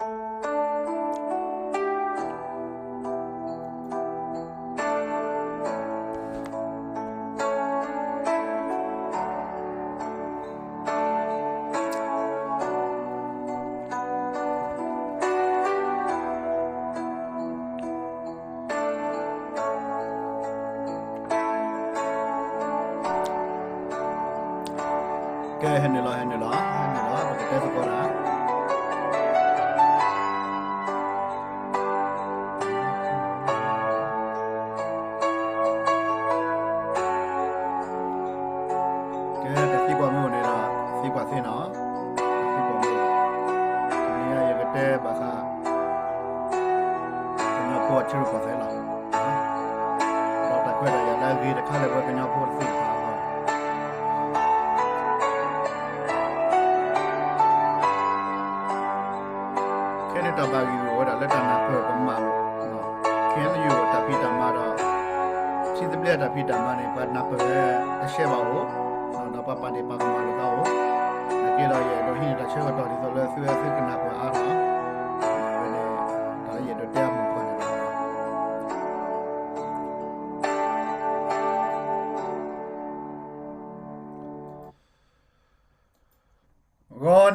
ကဲ ဟဲနုာ်လီၤ ဟဲနုာ်လီၤ ဟဲနုာ်လီၤ ပကတဲသကိးတၢ် ကဲ တသံကွၢ်မ့ၢ်အိၣ်န့ၣ်ဒီး သံကွၢ်သ့နီၤ, တသံကွၢ်မ့ၢ်အိၣ်, တနံၤအံၤယကတဲဘၣ်ဃး ကညီဖိအထံရူၢ်ကီၢ်သဲးလီၤ. ဒီးတၢ်ခွဲးတၢ်ယာ်လၢအဂ့ၤတခါလၢပဝဲကညီဖိတသ့ၣ်တဖၣ်အဂီၢ် ခဲန့ၣ်တၢ်ဘၣ်ဂံၢ်ဂူာ်ဝဲဒၣ်လၢတၢ်နၢ်ပၢၢ်ကမၣ်လိာ်, ခဲန့ၣ်ယိာ်တၢ်ဖံးတၢ်မၤဒီး ထံသဘျ့တၢ်ဖံးတၢ်မၤန့ၣ် ပှၤနၢ်ပၢၢ်ဝဲတရှဲဘၣ်အိၣ်, ဒီးပှၤပာ်ဒ့ၣ်ပာ်ကမၣ်လိာ်သးအိၣ်, နာ်က့ဒီးယအဲၣ်ဒိးဟံးန့ၢ်တၢ်ဆၢကတီၢ်ဒ်သိးလၢသုဝဲသုကနၢ်ပၢၢ်အါထီၣ်, ဝဲန့ၣ် တၢ်လၢယအဲၣ်ဒိးတဲအမုၢ်ပှၢ်န့ၣ်လ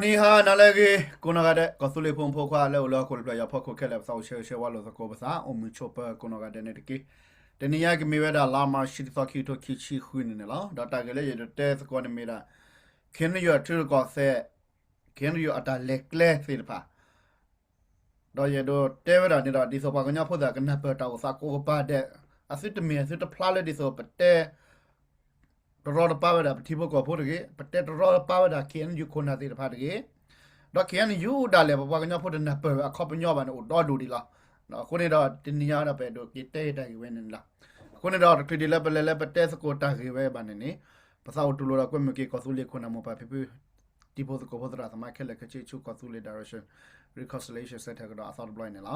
ီၤ. ဂီၤနံၤဟါနၤလၢအဂ့ၤ ကိးနီၢ်ဂၤဒဲး ကီၢ်သူလ့ၤဖိမုၣ်ဖိခွါလၢအိၣ်လၢဟီၣ်ခိၣ်တဖျၢၣ် ယီၤဖီခိၣ်ခဲလၢာ် ပသးအိၣ်ဆၢဂ့ၤဆၢဝါလိာ်သကိးပသး အိၣ်မုာ်ဆိးပၢၤကိးနီၢ်ဂၤဒဲးန့ၣ်တက့ၢ်. တနံၤညါကမ့ၢ်ဝဲဒၣ်လါမၢ်ၡး တသီ ခံကထိခံဆံဃုနံၣ်န့ၣ်လီၤ. ဒီးတၢ်ဂ့ၢ်လၢယအဲၣ်ဒိးတဲသကိးန့ၣ်မ့ၢ်ဒၣ် ခဲန့ၣ်ယိာ်အထံရူၢ်ကီၢ်သဲး ခဲန့ၣ်ယိာ်အတၢ်လဲၤကျဲသ့ၣ်တဖၣ် ဒီးယအဲၣ်ဒိးတဲဝဲဒၣ်န့ၣ်ဒီး ဒ်သိးပှၤကညီဖိသ့ၣ်ကနၢ်ပၢၢ်တၢ်အိၣ်သးကိးကပၤဒဲး အသုတမ့ၢ်အသုတဖျါလၢဒ်သိးပတဲ တရီတပါဝဲဒၣ်ပထံဖိကီၢ်ဖိတဂ့ၤ, ပတဲတရီတပါဝဲဒၣ် ခ့ၣ်အဲၣ်ယူၣ် ခိၣ်နၢ်သ့ၣ်တဖၣ်တဂ့ၤ, ဒီး ခ့ၣ်အဲၣ်ယူၣ် ဒၣ်လဲာ် ပပှၤကညီဖိတနၢ်ပၢၢ်ဝဲအခီပညီဘၣ်န့ၣ် အိၣ်ဒီဒူၣ်ဒံးလီၤ. အဃိန့ၣ်ဒီး တနံၤညါဒီးပအဲၣ်ဒိးက့ၤတဲတၢ်ဂ့ၢ်ဝဲန့ၣ်လီၤ. အဃိန့ၣ်ဒီး တချုးဒ်လၢပလဲၤလၢပတဲသကိးတၢ်ဂ့ၢ်ဝဲဘၣ်န့ၣ်န့ၣ် ပသးအိၣ်တူၢ်လိာ်ဒီးကွဲမုာ်က့ၤကီၢ်သူလ့ၤခိၣ်နၢ်မိၢ်ပၢ်ဖံဖု တံၤဖိသကိးဖိသရၣ်သမါခဲလၢာ်ခဲဆ့ဆူကီၢ်သူလ့ၤ Direction Reconciliation Centre ကဒီးအသီတဘျီအံၤန့ၣ်လီၤ.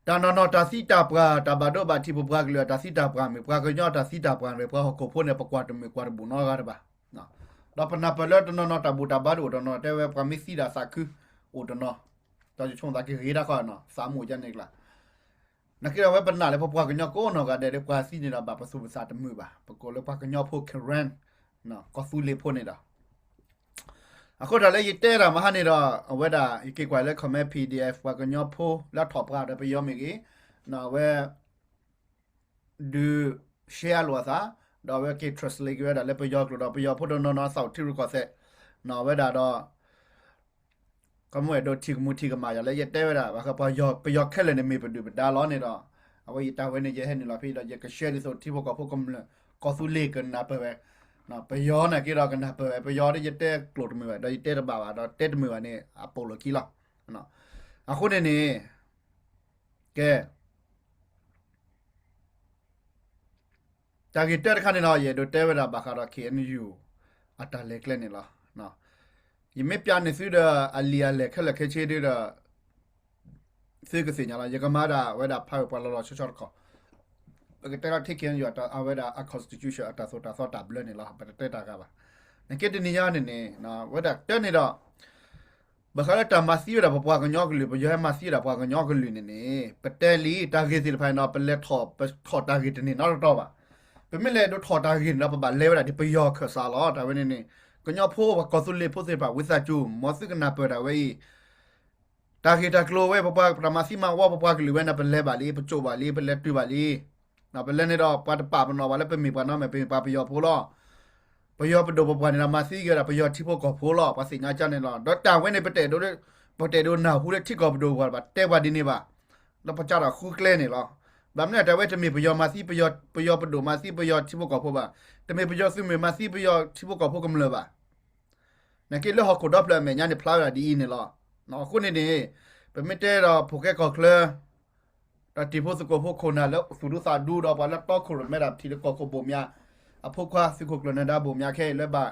တၢ်နီၢ်နီၢ်တၢ်သံတၢ်ပှၢ် တၢ်ဘၣ်ဒိဘၣ်ထံး ပပှၤကလုာ်အတၢ်သံတၢ်ပှၢ်မ့ၢ် ပှၤကညီတၢ်သံတၢ်ပှၢ်မ့ၢ် ပှၤဟီၣ်ခိၣ်ဖိန့ၣ် ပကွၢ်တမုာ်ကွၢ်တဘူးနီတဂၤတဘၣ်. ဒီးပနၢ်ပၢၢ်လၢတနီၤနီၤတၢ်ဘူၣ်တၢ်ဘါတအိၣ်တနီၤ တဲဝဲပှၤမ့ၢ်သံဒီးသးခုအိၣ်တနီၤ, ဒီးယဆိကမိၣ်သးကဂ့ၤတၢ်ဃီနီၤ သးမူကန့ၣ်ကျါ နာ်က့ဒီးအဝဲပနာ်လၢပပှၤကညီကိးနီၢ်ဂၤဒဲးဒီး ပှၤသံန့ၣ်ဒီးဘၣ်ပသူၣ်ပသးတမုာ်ဘၣ်. ပကိးလၢပှၤကညီဖိ Karen ကီၢ်သူလ့ၤဖိန့ၣ်ဒီး အဃိတၢ်လၢယတဲတၢ်မဟါန့ၣ်ဒီး အဝဲဒၣ်ယက့ၤကွၢ်လၢ comment PDF ပှၤကညီဖိလၢအထီၣ်ပှၢ်ဒီးပယီၤမ့ၢ်ဂ့ၤ, အဝဲ ဒုး share လိာ်အသး, ဒီးအဝဲက့ၤ translate က့ၤဝဲဒၣ်လၢပယီၤကျိာ်ဒီး ပယီၤဖိတနီၤနီၤသးအိၣ်ထံရူၢ်ကီၢ်သဲး, အဝဲဒၣ်ဒီး ကမ့ၢ်အဲၣ်ဒိးထံၣ်ကမူထံၣ်ကမၣ်ယၤလၢယတဲဝဲဒၣ် ဘၣ်ဃးပယီၤခဲလၢာ်န့ၣ်မ့ၢ်ပဒုၣ်ပဒါလီၤန့ၣ်ဒီး အဝဲယတၢ်ဝဲန့ၣ် ယဟဲနုာ်လီၤဖဲဒီး ယက share ဒ်သိးထံဖိကီၢ်ဖိကမျၢၢ် ကီၢ်သူလ့ၤကနၢ်ပၢၢ်ဝဲ, ပယီၤနာ်က့ဒီးကနၢ်ပၢၢ်ဝဲ ပယီၤဒီးယတဲကျိာ်တမုာ်ဘၣ် ဒီးယတဲတဘၣ်ဘၣ် ဒီးတဲတမုာ်ဘၣ်န့ၣ် အပိာ်လိာ်ခံလီၤ. အဃိန့ၣ်န့ၣ် ကဲ တၢ်ဂ့ၢ်တၢတခါန့ၣ်ဒီး ယအဲၣ်ဒိးတဲဝဲဒၣ်ဘၣ်ဃးဒီး ခ့ၣ်အဲၣ်ယူၣ် အတၢ်လဲၤကျဲန့ၣ်လီၤ. ယမ့ၢ်ပျးန့ၢ်သုဒီး အလံာ်အလဲၢ်ခဲလၢာ်ခဲဆ့ဒီး သုကသ့ၣ်ညါလီၤ. ယကမၤဒၣ်ဝဲဒၣ်ဖးဝဲပှၤလီၤလီၤဆီဆီတခီ, ပကတဲလီၤထံၣ် ခ့ၣ်အဲၣ်ယူၣ် အဝဲဒၣ်အ constitution အတၢ်သိၣ်တၢ်သီတၢ်ဘျၢန့ၣ်လီၤ. ပတတဲတၢ်ဂၤဘၣ်. နက့တနံၤညါန့ၣ်န့ၣ် ဝဲဒၣ်တၢ်န့ၣ်ဒီး ဘၣ်ဃးလၢတၢ်မၤသံဝဲဒၣ်ပပှၤကညီကလုာ် ပယီၤဟဲမၤသံဝဲဒၣ်ပှၤကညီကလုာ်န့ၣ်န့ၣ် ပတဲလံ တၢ်ဂ့ၢ်သ့ၣ်တဖၣ်န့ၣ်ဒီး ပလဲၤထီၣ် ပထီၣ်တၢ်ဂ့ၢ်တန့ၢ်နီတတီၤဘၣ်. ပမ့ၢ်လဲၤဒိးထီၣ်တၢ်ဂ့ၢ်န့ၣ်ဒီး ပဘၣ်လဲၤဝဲဒၣ်ဒ်ပယီၤခၢၣ်စးလီၤ. တၢ်ဝဲန့ၣ်န့ၣ် ကညီဖိပှၤကီၢ်သူလ့ၤဖိသ့ၣ်တဖၣ် ဝံသးစူၤ မ်သုကနၢ်ပၢၢ်ဒၣ်ဝဲအံၤ တၢ်ဂ့ၢ်တၢ်ကျိၤဝဲ ပပှၤတၢ်မၤသံမၤဝီပပှၤကလုာ်ဝဲန့ၣ် ပလဲၤဘၣ်လံ ပကိးဘၣ်လံ ပလဲၤတုၤဘၣ်လံ. ပလဲၤန့ၣ်ဒီး ပှၤတပာ်ပနီၣ်ဘၣ်လၢပမ့ၢ်ပှၤနီတမံၤ ပမ့ၢ်ပှၤပယီၤဖိလီၤ. ပယီၤပဒိၣ်ပပှၢ်န့ၣ်ဒီး မၤသံက့ၤဝဲဒၣ်ပယီၤထံဖိကီၢ်ဖိလီၤ. ပှၤသ့ၣ်ညါကန့ၣ်လီၤ. ဒီးတၢ်ဝဲန့ၣ် ပတအဲၣ်ဒိး ပတအဲၣ်ဒိးနၢ်ဟူလၢထံကီၢ်ပဒိၣ်ပပှၢ်ဘၣ် တဲပှၤဒ်န့ၣ်ဘၣ်. ဒီးပစးထီၣ်ဃုကျဲန့ၣ်လီၤ. ဘၣ်မနုၤတၢ်ဝဲတမ့ၢ်ပယီၤမၤသံ ပယီၤပဒိၣ်မၤသံပယီၤထံဖိကီၢ်ဖိဘၣ်. တမ့ၢ်ပယီၤသုးမုၢ်မၤသံပယီၤထံဖိကီၢ်ဖိကမျၢၢ်ဘၣ်. နာ်က့လၢဟီၣ်ခိၣ်ဒီဖျၢၣ်အမဲာ်ညါန့ၣ်ဖျါဝဲဒၣ်ဒ်အံၤန့ၣ်လီၤ. အဃိန့ၣ်န့ၣ် ပမ့ၢ်တဲဒီးဖိၣ်ဃဲကီၢ်ချၢ ဒီးတံၤဖိသကိးဖိခိၣ်နၢ်လၢသူၣ်ဒူသးဒူဒီးပှၤလၢတီခိၣ်ရိၣ်မဲဒၣ်ပထံၣ်လၢကီၢ်ခိၣ်ဘိၣ်မၠး အဖိခွါသုးခိၣ်ကျၢၢ်နၢၤဒါဘိၣ်မၠးခဲအံၤလၢဘၣ်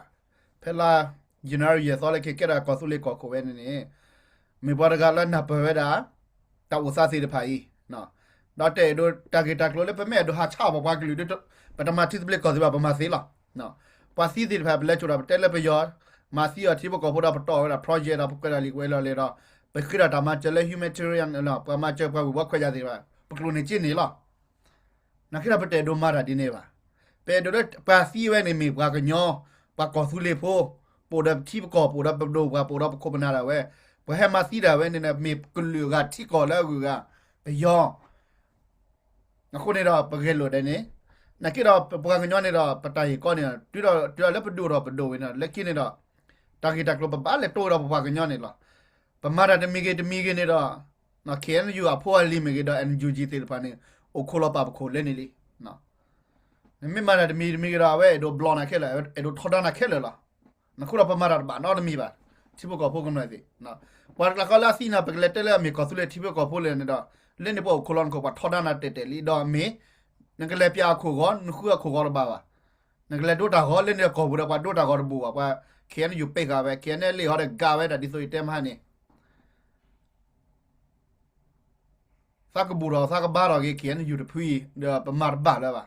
ဖဲလါ ယနူၤအါရံၤ ယဲၢ်သီလၢခံကဲထီၣ်ကီၢ်သူလ့ၤကီၢ်ခိၣ်ဝဲန့ၣ်န့ၣ် မ့ၢ်ပှၤတဂၤလၢနၢ်ပၢၢ်ဝဲဒၣ် တၢ်အိၣ်သးသ့ၣ်တဖၣ်အံၤ ဒီးတအဲၣ်ဒိးတၢ်ဂ့ၢ်တၢ်ကျိၤလၢပမ့ၢ်အဲၣ်ဒိးဟးဆါအီၤပပှၤကလုာ်ဒီး ပတမၤထံသဘျ့ကီၢ်သဘျ့ဘၣ် ပမၤသ့လီၤ. ပှၤသံသ့ၣ်တဖၣ် ပလဲၤစိာ်ဒီးပတဲလၢပယီၤ မၤသံအီၤထံဖိကီၢ်ဖိဒီးပတီၢ်ဝဲဒၣ် project ဒီးပကွဲးတၢ်လံာ်ကွဲးလီၤလဲၤဒီး ပဃ့ဒီးတၢ်မၤစၢၤလၢ humanitarian ပှၤမၤစၢၤပှၤဝံၢ်ဝီခွဲးယာ်သ့ၣ်တဖၣ် ပကျိာ်န့ၣ်က့န့ၣ်လီၤ. နာ်က့ဒီးပတအဲၣ်ဒိးမၤတၢ်ဒ်န့ၣ်ဘၣ်. ပအဲၣ်ဒိးလၢပှၤသံဝဲန့ၣ်မ့ၢ်ပှၤကညီ, ပှၤကီၢ်သူလ့ၤဖိ, ပအိၣ်ဒီးပထံပကီၢ် ပအိၣ်ဒီးပဒိၣ်ပှၤ ပအိၣ်ဒီးပခိၣ်ပနၢ်ဒၣ်ဝဲ, ပှၤဟဲမၤသံဒၣ်ဝဲန့ၣ် မ့ၢ်ကလုာ်အဂၤထံကီၢ်လၢအဂုၤအဂၤ, ပယီၤ အဃိန့ၣ်ဒီးပဂဲၤလိာ်ဒ်န့ၣ်, နာ်က့ဒီးပပှၤကညီန့ၣ်ဒီး ပတၢ်ဂ့ၢ်ကီန့ၣ် တုၤဒီး တုၤဒီးလၢပဒိၣ်ဒီးပဒိၣ်ဝဲန့ၣ် လၢခံန့ၣ်ဒီး တၢ်ဂ့ၢ်တၢ်ကျိၤပဘၣ်လဲၤတိၢ်ဝဲဒီးပပှၤကညီန့ၣ်လီၤ. ပမၤတၢ်တမံၤဂ့ၤတမံၤဂ့ၤန့ၣ်ဒီး KNU အဖိအလံၤမ့ၢ်ဂ့ၤဒီး NUG သ့ၣ်တဖၣ်န့ၣ် အိၣ်ခိးလီၤပာ်ပခိၣ်လဲန့ၣ်လံ. နမ့ၢ်မၤတၢ်တမံၤတမံၤဂ့ၤဒီး အဝဲအဲၣ်ဒိးဘျီနၤခဲလၢာ် အဲၣ်ဒိးထီဒါနၤခဲလၢာ်လီၤ. နခိၣ်ဒီးပမၤတၢ်တဘၣ်နီတမံၤဘၣ်, ထံဖိကီၢ်ဖိကမျၢၢ်သ့ၣ် ပှၤတကျါဃီလၢအသံန့ၣ် ပကလဲၤတဲလၢအမ့ၢ်ကီၢ်သူလ့ၤထံဖိကီၢ်ဖိလဲၣ်န့ၣ်ဒီး လၢန့ၣ်ပှၤအိၣ်ခိးလီၤနခိၣ် ပှၤထီဒါနၤတဲာ်တဲာ်လံဒီးမ့ၢ် နကလဲၤပျးအခိၣ်ဂီၤ နဃုအခိၣ်ဂီၤတဘၣ်ဘၣ်. နကလဲၤဒိတၢ်ဂီၤလၢန့ၣ်ဒီးကီၢ်ပူၤဒီးပှၤဒိတၢ်ဂီၤတဘူၣ်ဘၣ်, ပှၤ KNU ပ့ၢ်ဃာ်ဝဲ KNLA ဟီဒီးကၤဝဲဒၣ်ဒ်သိးယတဲမဟါန့ၣ် သးကဘူၣ်ထီၣ်သးကဘါထီၣ်က့ၤ KNU တဖုအံၤ ဒီးပမၤတဘၣ်လၢၤဘၣ်.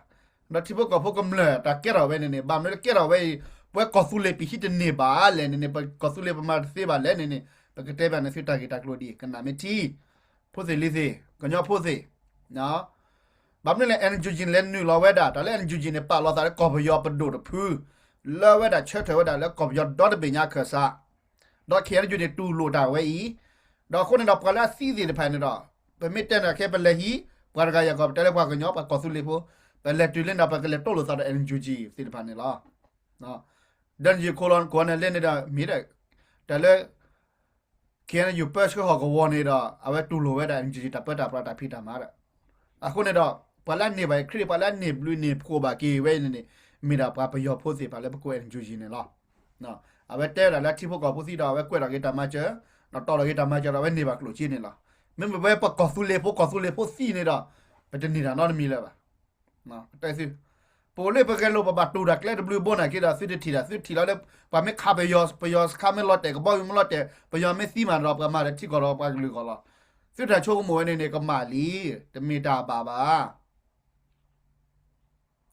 ဒီးထံဖိကီၢ်ဖိကမျၢၢ်တၢ်ကဲထီၣ်ဝဲန့ၣ်န့ၣ် ဘၣ်မနုၤလၢကဲထီၣ်ဝဲအံၤ ပဝဲကီၢ်သူလ့ၤပဟံးတန့ၢ်ဘၣ်လဲၣ်န့ၣ်န့ၣ် ပကီၢ်သူလ့ၤပမၤတသ့ဘၣ်လဲၣ်န့ၣ်န့ၣ် ပကတဲဘၣ်န့ၣ်သုတၢ်ဂ့ၢ်တၢ်ကျိၤဒ်အံၤ ကနၣ်မ့ၢ်ထံ ဖိသ့ၣ်လံၤသ့ၣ် ကညီဖိသ့ၣ် ဘၣ်မနုၤလဲၣ် NUG န့ၣ်လဲၤနုာ်လီၤဝဲဒၣ် တၢ်လၢ NUG န့ၣ် ပာ်လီၤသးလၢကီၢ်ပယီၤပဒိၣ်တဖု လၢဝဲဒၣ်ဆၢထၢၣ်ဝဲဒၣ်လၢကီၢ်ပယီၤဒီတဘ့ၣ်ညါခၢၣ်စး ဒီး KNU န့ၣ် တူၢ်လိာ်တၢ်ဝဲအံၤ, ဒီးအဃိန့ၣ်ဒီးပှၤလၢအသံသ့ၣ်တဖၣ်န့ၣ်ဒီး ပမ့ၢ်တဲန့ၣ်ခဲ ပလဲၤဟံး ပှၤတဂၤယၤကီၢ် ပတဲလၢပှၤကညီ ပှၤကီၢ်သူလ့ၤဖိ, ပလဲၤတုၤလၢန့ၣ်ဒီး ပကလဲၤတိၢ်လိာ်သးဒီး NUG သ့ၣ်တဖၣ်န့ၣ်လီၤ. ဒီး NUG ခိၣ်လီၤနခိၣ်န့ၣ်လဲၣ်န့ၣ်ဒီး မ့ၢ်ဒီး တၢ်လၢ KNU ပၢဆှၢဟီၣ်ကဝီၤန့ၣ်ဒီး အဝဲတူၢ်လိာ်ဝဲဒၣ် NUG တၢ်ပၢတၢ်ပြးတၢ်ဖံးတၢ်မၤဒီး အဃိန့ၣ်ဒီး ပှၤလၢအန့ၢ်ဘၣ်ခရံာ် ပှၤလၢအန့ၢ်ဘျုးန့ၢ်ဖှိၣ်ဘၣ်က့ၤဝဲအံၤန့ၣ်န့ၣ် မ့ၢ်ဒၣ်ပှၤပယီၤဖိသ့ၣ်တဖၣ်လၢပကိး NUG န့ၣ်လီၤ. အဝဲတဲဝဲဒၣ်လၢထံဖိကီၢ်ဖိသံဒီး အဝဲကွဲးထီၣ်က့ၤတၢ်မၤစၢၤ, ဒီးတီၢ်ထီၣ်က့ၤတၢ်မၤစၢၤဒီး အဝဲန့ၢ်ဘၣ်ကျိၣ်စ့န့ၣ်လီၤ. မ့မ့ၢ်ပဝဲပကီၢ်သူလ့ၤဖိ ကီၢ်သူလ့ၤဖိသံန့ၣ်ဒီး ပတန့ၢ်တၢ်နီတမံၤလၢၤဘၣ်. ပတဲသု, ပအိၣ်လၢပဂဲၤလိာ် ပဘၣ်တူၢ်တၢ်ကျဲတဘျုးဘိန့ၣ်က့ဒီး သုတထံၣ်တၢ် သုထံၣ်လီၤလၢ ပှၤမ့ၢ်ခးပယီၤ ပယီၤစခါမ့ၢ်လီၤတဲာ် ကဘီယူၤမ့ၢ်လီၤတဲာ် ပယီၤမ့ၢ်သံမးဒီး ပှၤမၤဒီးထံကီၢ်ဒီးပှၤကလုာ်ကီၢ်လီၤ. သုတၢ်ဆိကမိၣ်ဝဲန့ၣ်န့ၣ် ကမၣ်လံ, တမ့ၢ်တၢ်ဘၣ်ဘၣ်.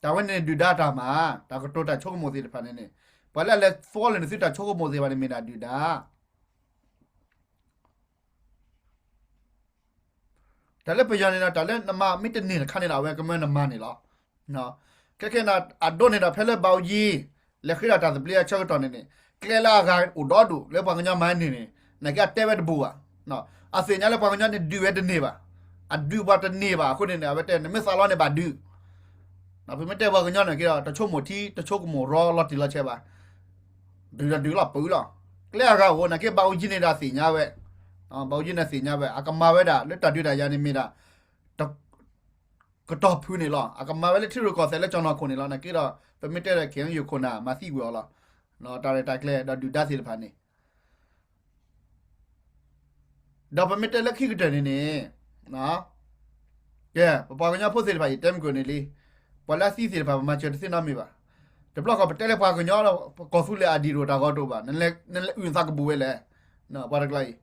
တၢ်ဝဲန့ၣ်ဒုၣ်ဒါတၢ်မၤ, တၢ်ကတိၤတၢ်ဆိကမိၣ်သ့ၣ်တဖၣ်န့ၣ်န့ၣ်, ပှၤလၢအလဲၤသီလၢန့ၣ် သုတၢ်ဆိကမိၣ်သ့ၣ်တဖၣ်န့ၣ်မ့ၢ်ဒၣ်ဒုၣ်ဒါ တၢ်လၢပယီၤန့ၣ်ဒီး တၢ်လၢနမၤမ့ၢ်တန့ၢ်တခါန့ၣ်ဒီး အဝဲကမၢနမၤန့ၣ်လီၤ. ခဲခဲန့ၣ် အဒိန့ၣ်ဒီး ဖဲလၢဘၣ်အူကၠံ လဲၤဃ့ဒီးတၢ်သဘျ့အဆၢကတီၢ်န့ၣ်န့ၣ် ကျဲလၢအဂၤအိၣ်ဒီဒူၣ် လၢပှၤကညီမၤန့ၢ်န့ၣ် နာ်က့အတဲဝဲတဘူၣ်ဘၣ်. အသ့ၣ်ညါလၢပှၤကညီန့ၣ် ဒုးဝဲတန့ၢ်ဘၣ်, အဒုးပှၤတန့ၢ်ဘၣ်အဃိန့ၣ်န့ၣ် အဝဲတဲ နမ့ၢ်သးလီန့ၣ်ဘၣ်ဒုး ပမ့ၢ်တဲပှၤကညီန့ၣ်က့ဒီး တဆိကမိၣ်ထံ တဆိကမိၣ်ရီလီၤတံၢ်လီၤဆဲးဘၣ်, ဒုးဒီးဒုးလီၤပှၤလီၤ. ကျဲအဂၤအိၣ် နာ်က့ဘၣ်အူကၠံန့ၣ်ဒီးသ့ၣ်ညါဝဲ, ဘၣ်အူကၠံန့ၣ်သ့ၣ်ညါဝဲ အကမၤဝဲဒၣ်လၢတၢ်ဒုးတၢ်ယၤန့ၣ်မ့ၢ်ဒၣ် ကတီၢ်ဖုန့ၣ်လီၤ. အကမၤဝဲလၢထံရူၢ်ကီၢ်သဲးလၢကၠီၤနီၢ်ခိၣ်န့ၣ်လီၤ. နာ်က့ဒီး ပမ့ၢ်တဲဒီး KNU ခိၣ်နၢ် မၤသံကွံာ်အီၤလီၤ. တၢ်ရဲၣ်တၢ်ကျဲၤဒီးဒုၣ်ဒါသ့ၣ်တဖၣ်န့ၣ် ဒီးပမ့ၢ်တဲလၢခံကတၢၢ်န့ၣ်န့ၣ် ကဲ ပပှၤကညီဖိသ့ၣ်တဖၣ် ယတဲမ့ၢ်ကွံာ်န့ၣ်လံ, ပှၤလၢအသံသ့ၣ်တဖၣ် ပမၤစၢၤတသ့နီတမံၤဘၣ်. တဘျီဃီပတဲလၢပှၤကညီဒီး ပကီၢ်သူလ့ၤအဒံၣ်တအိၣ် တၢ်ဂီၤတအိၣ်ဘၣ်, နလဲၤအုၣ်သးကဘူၣ်ဝဲလဲၣ်, ပှၤတကျါအံၤ.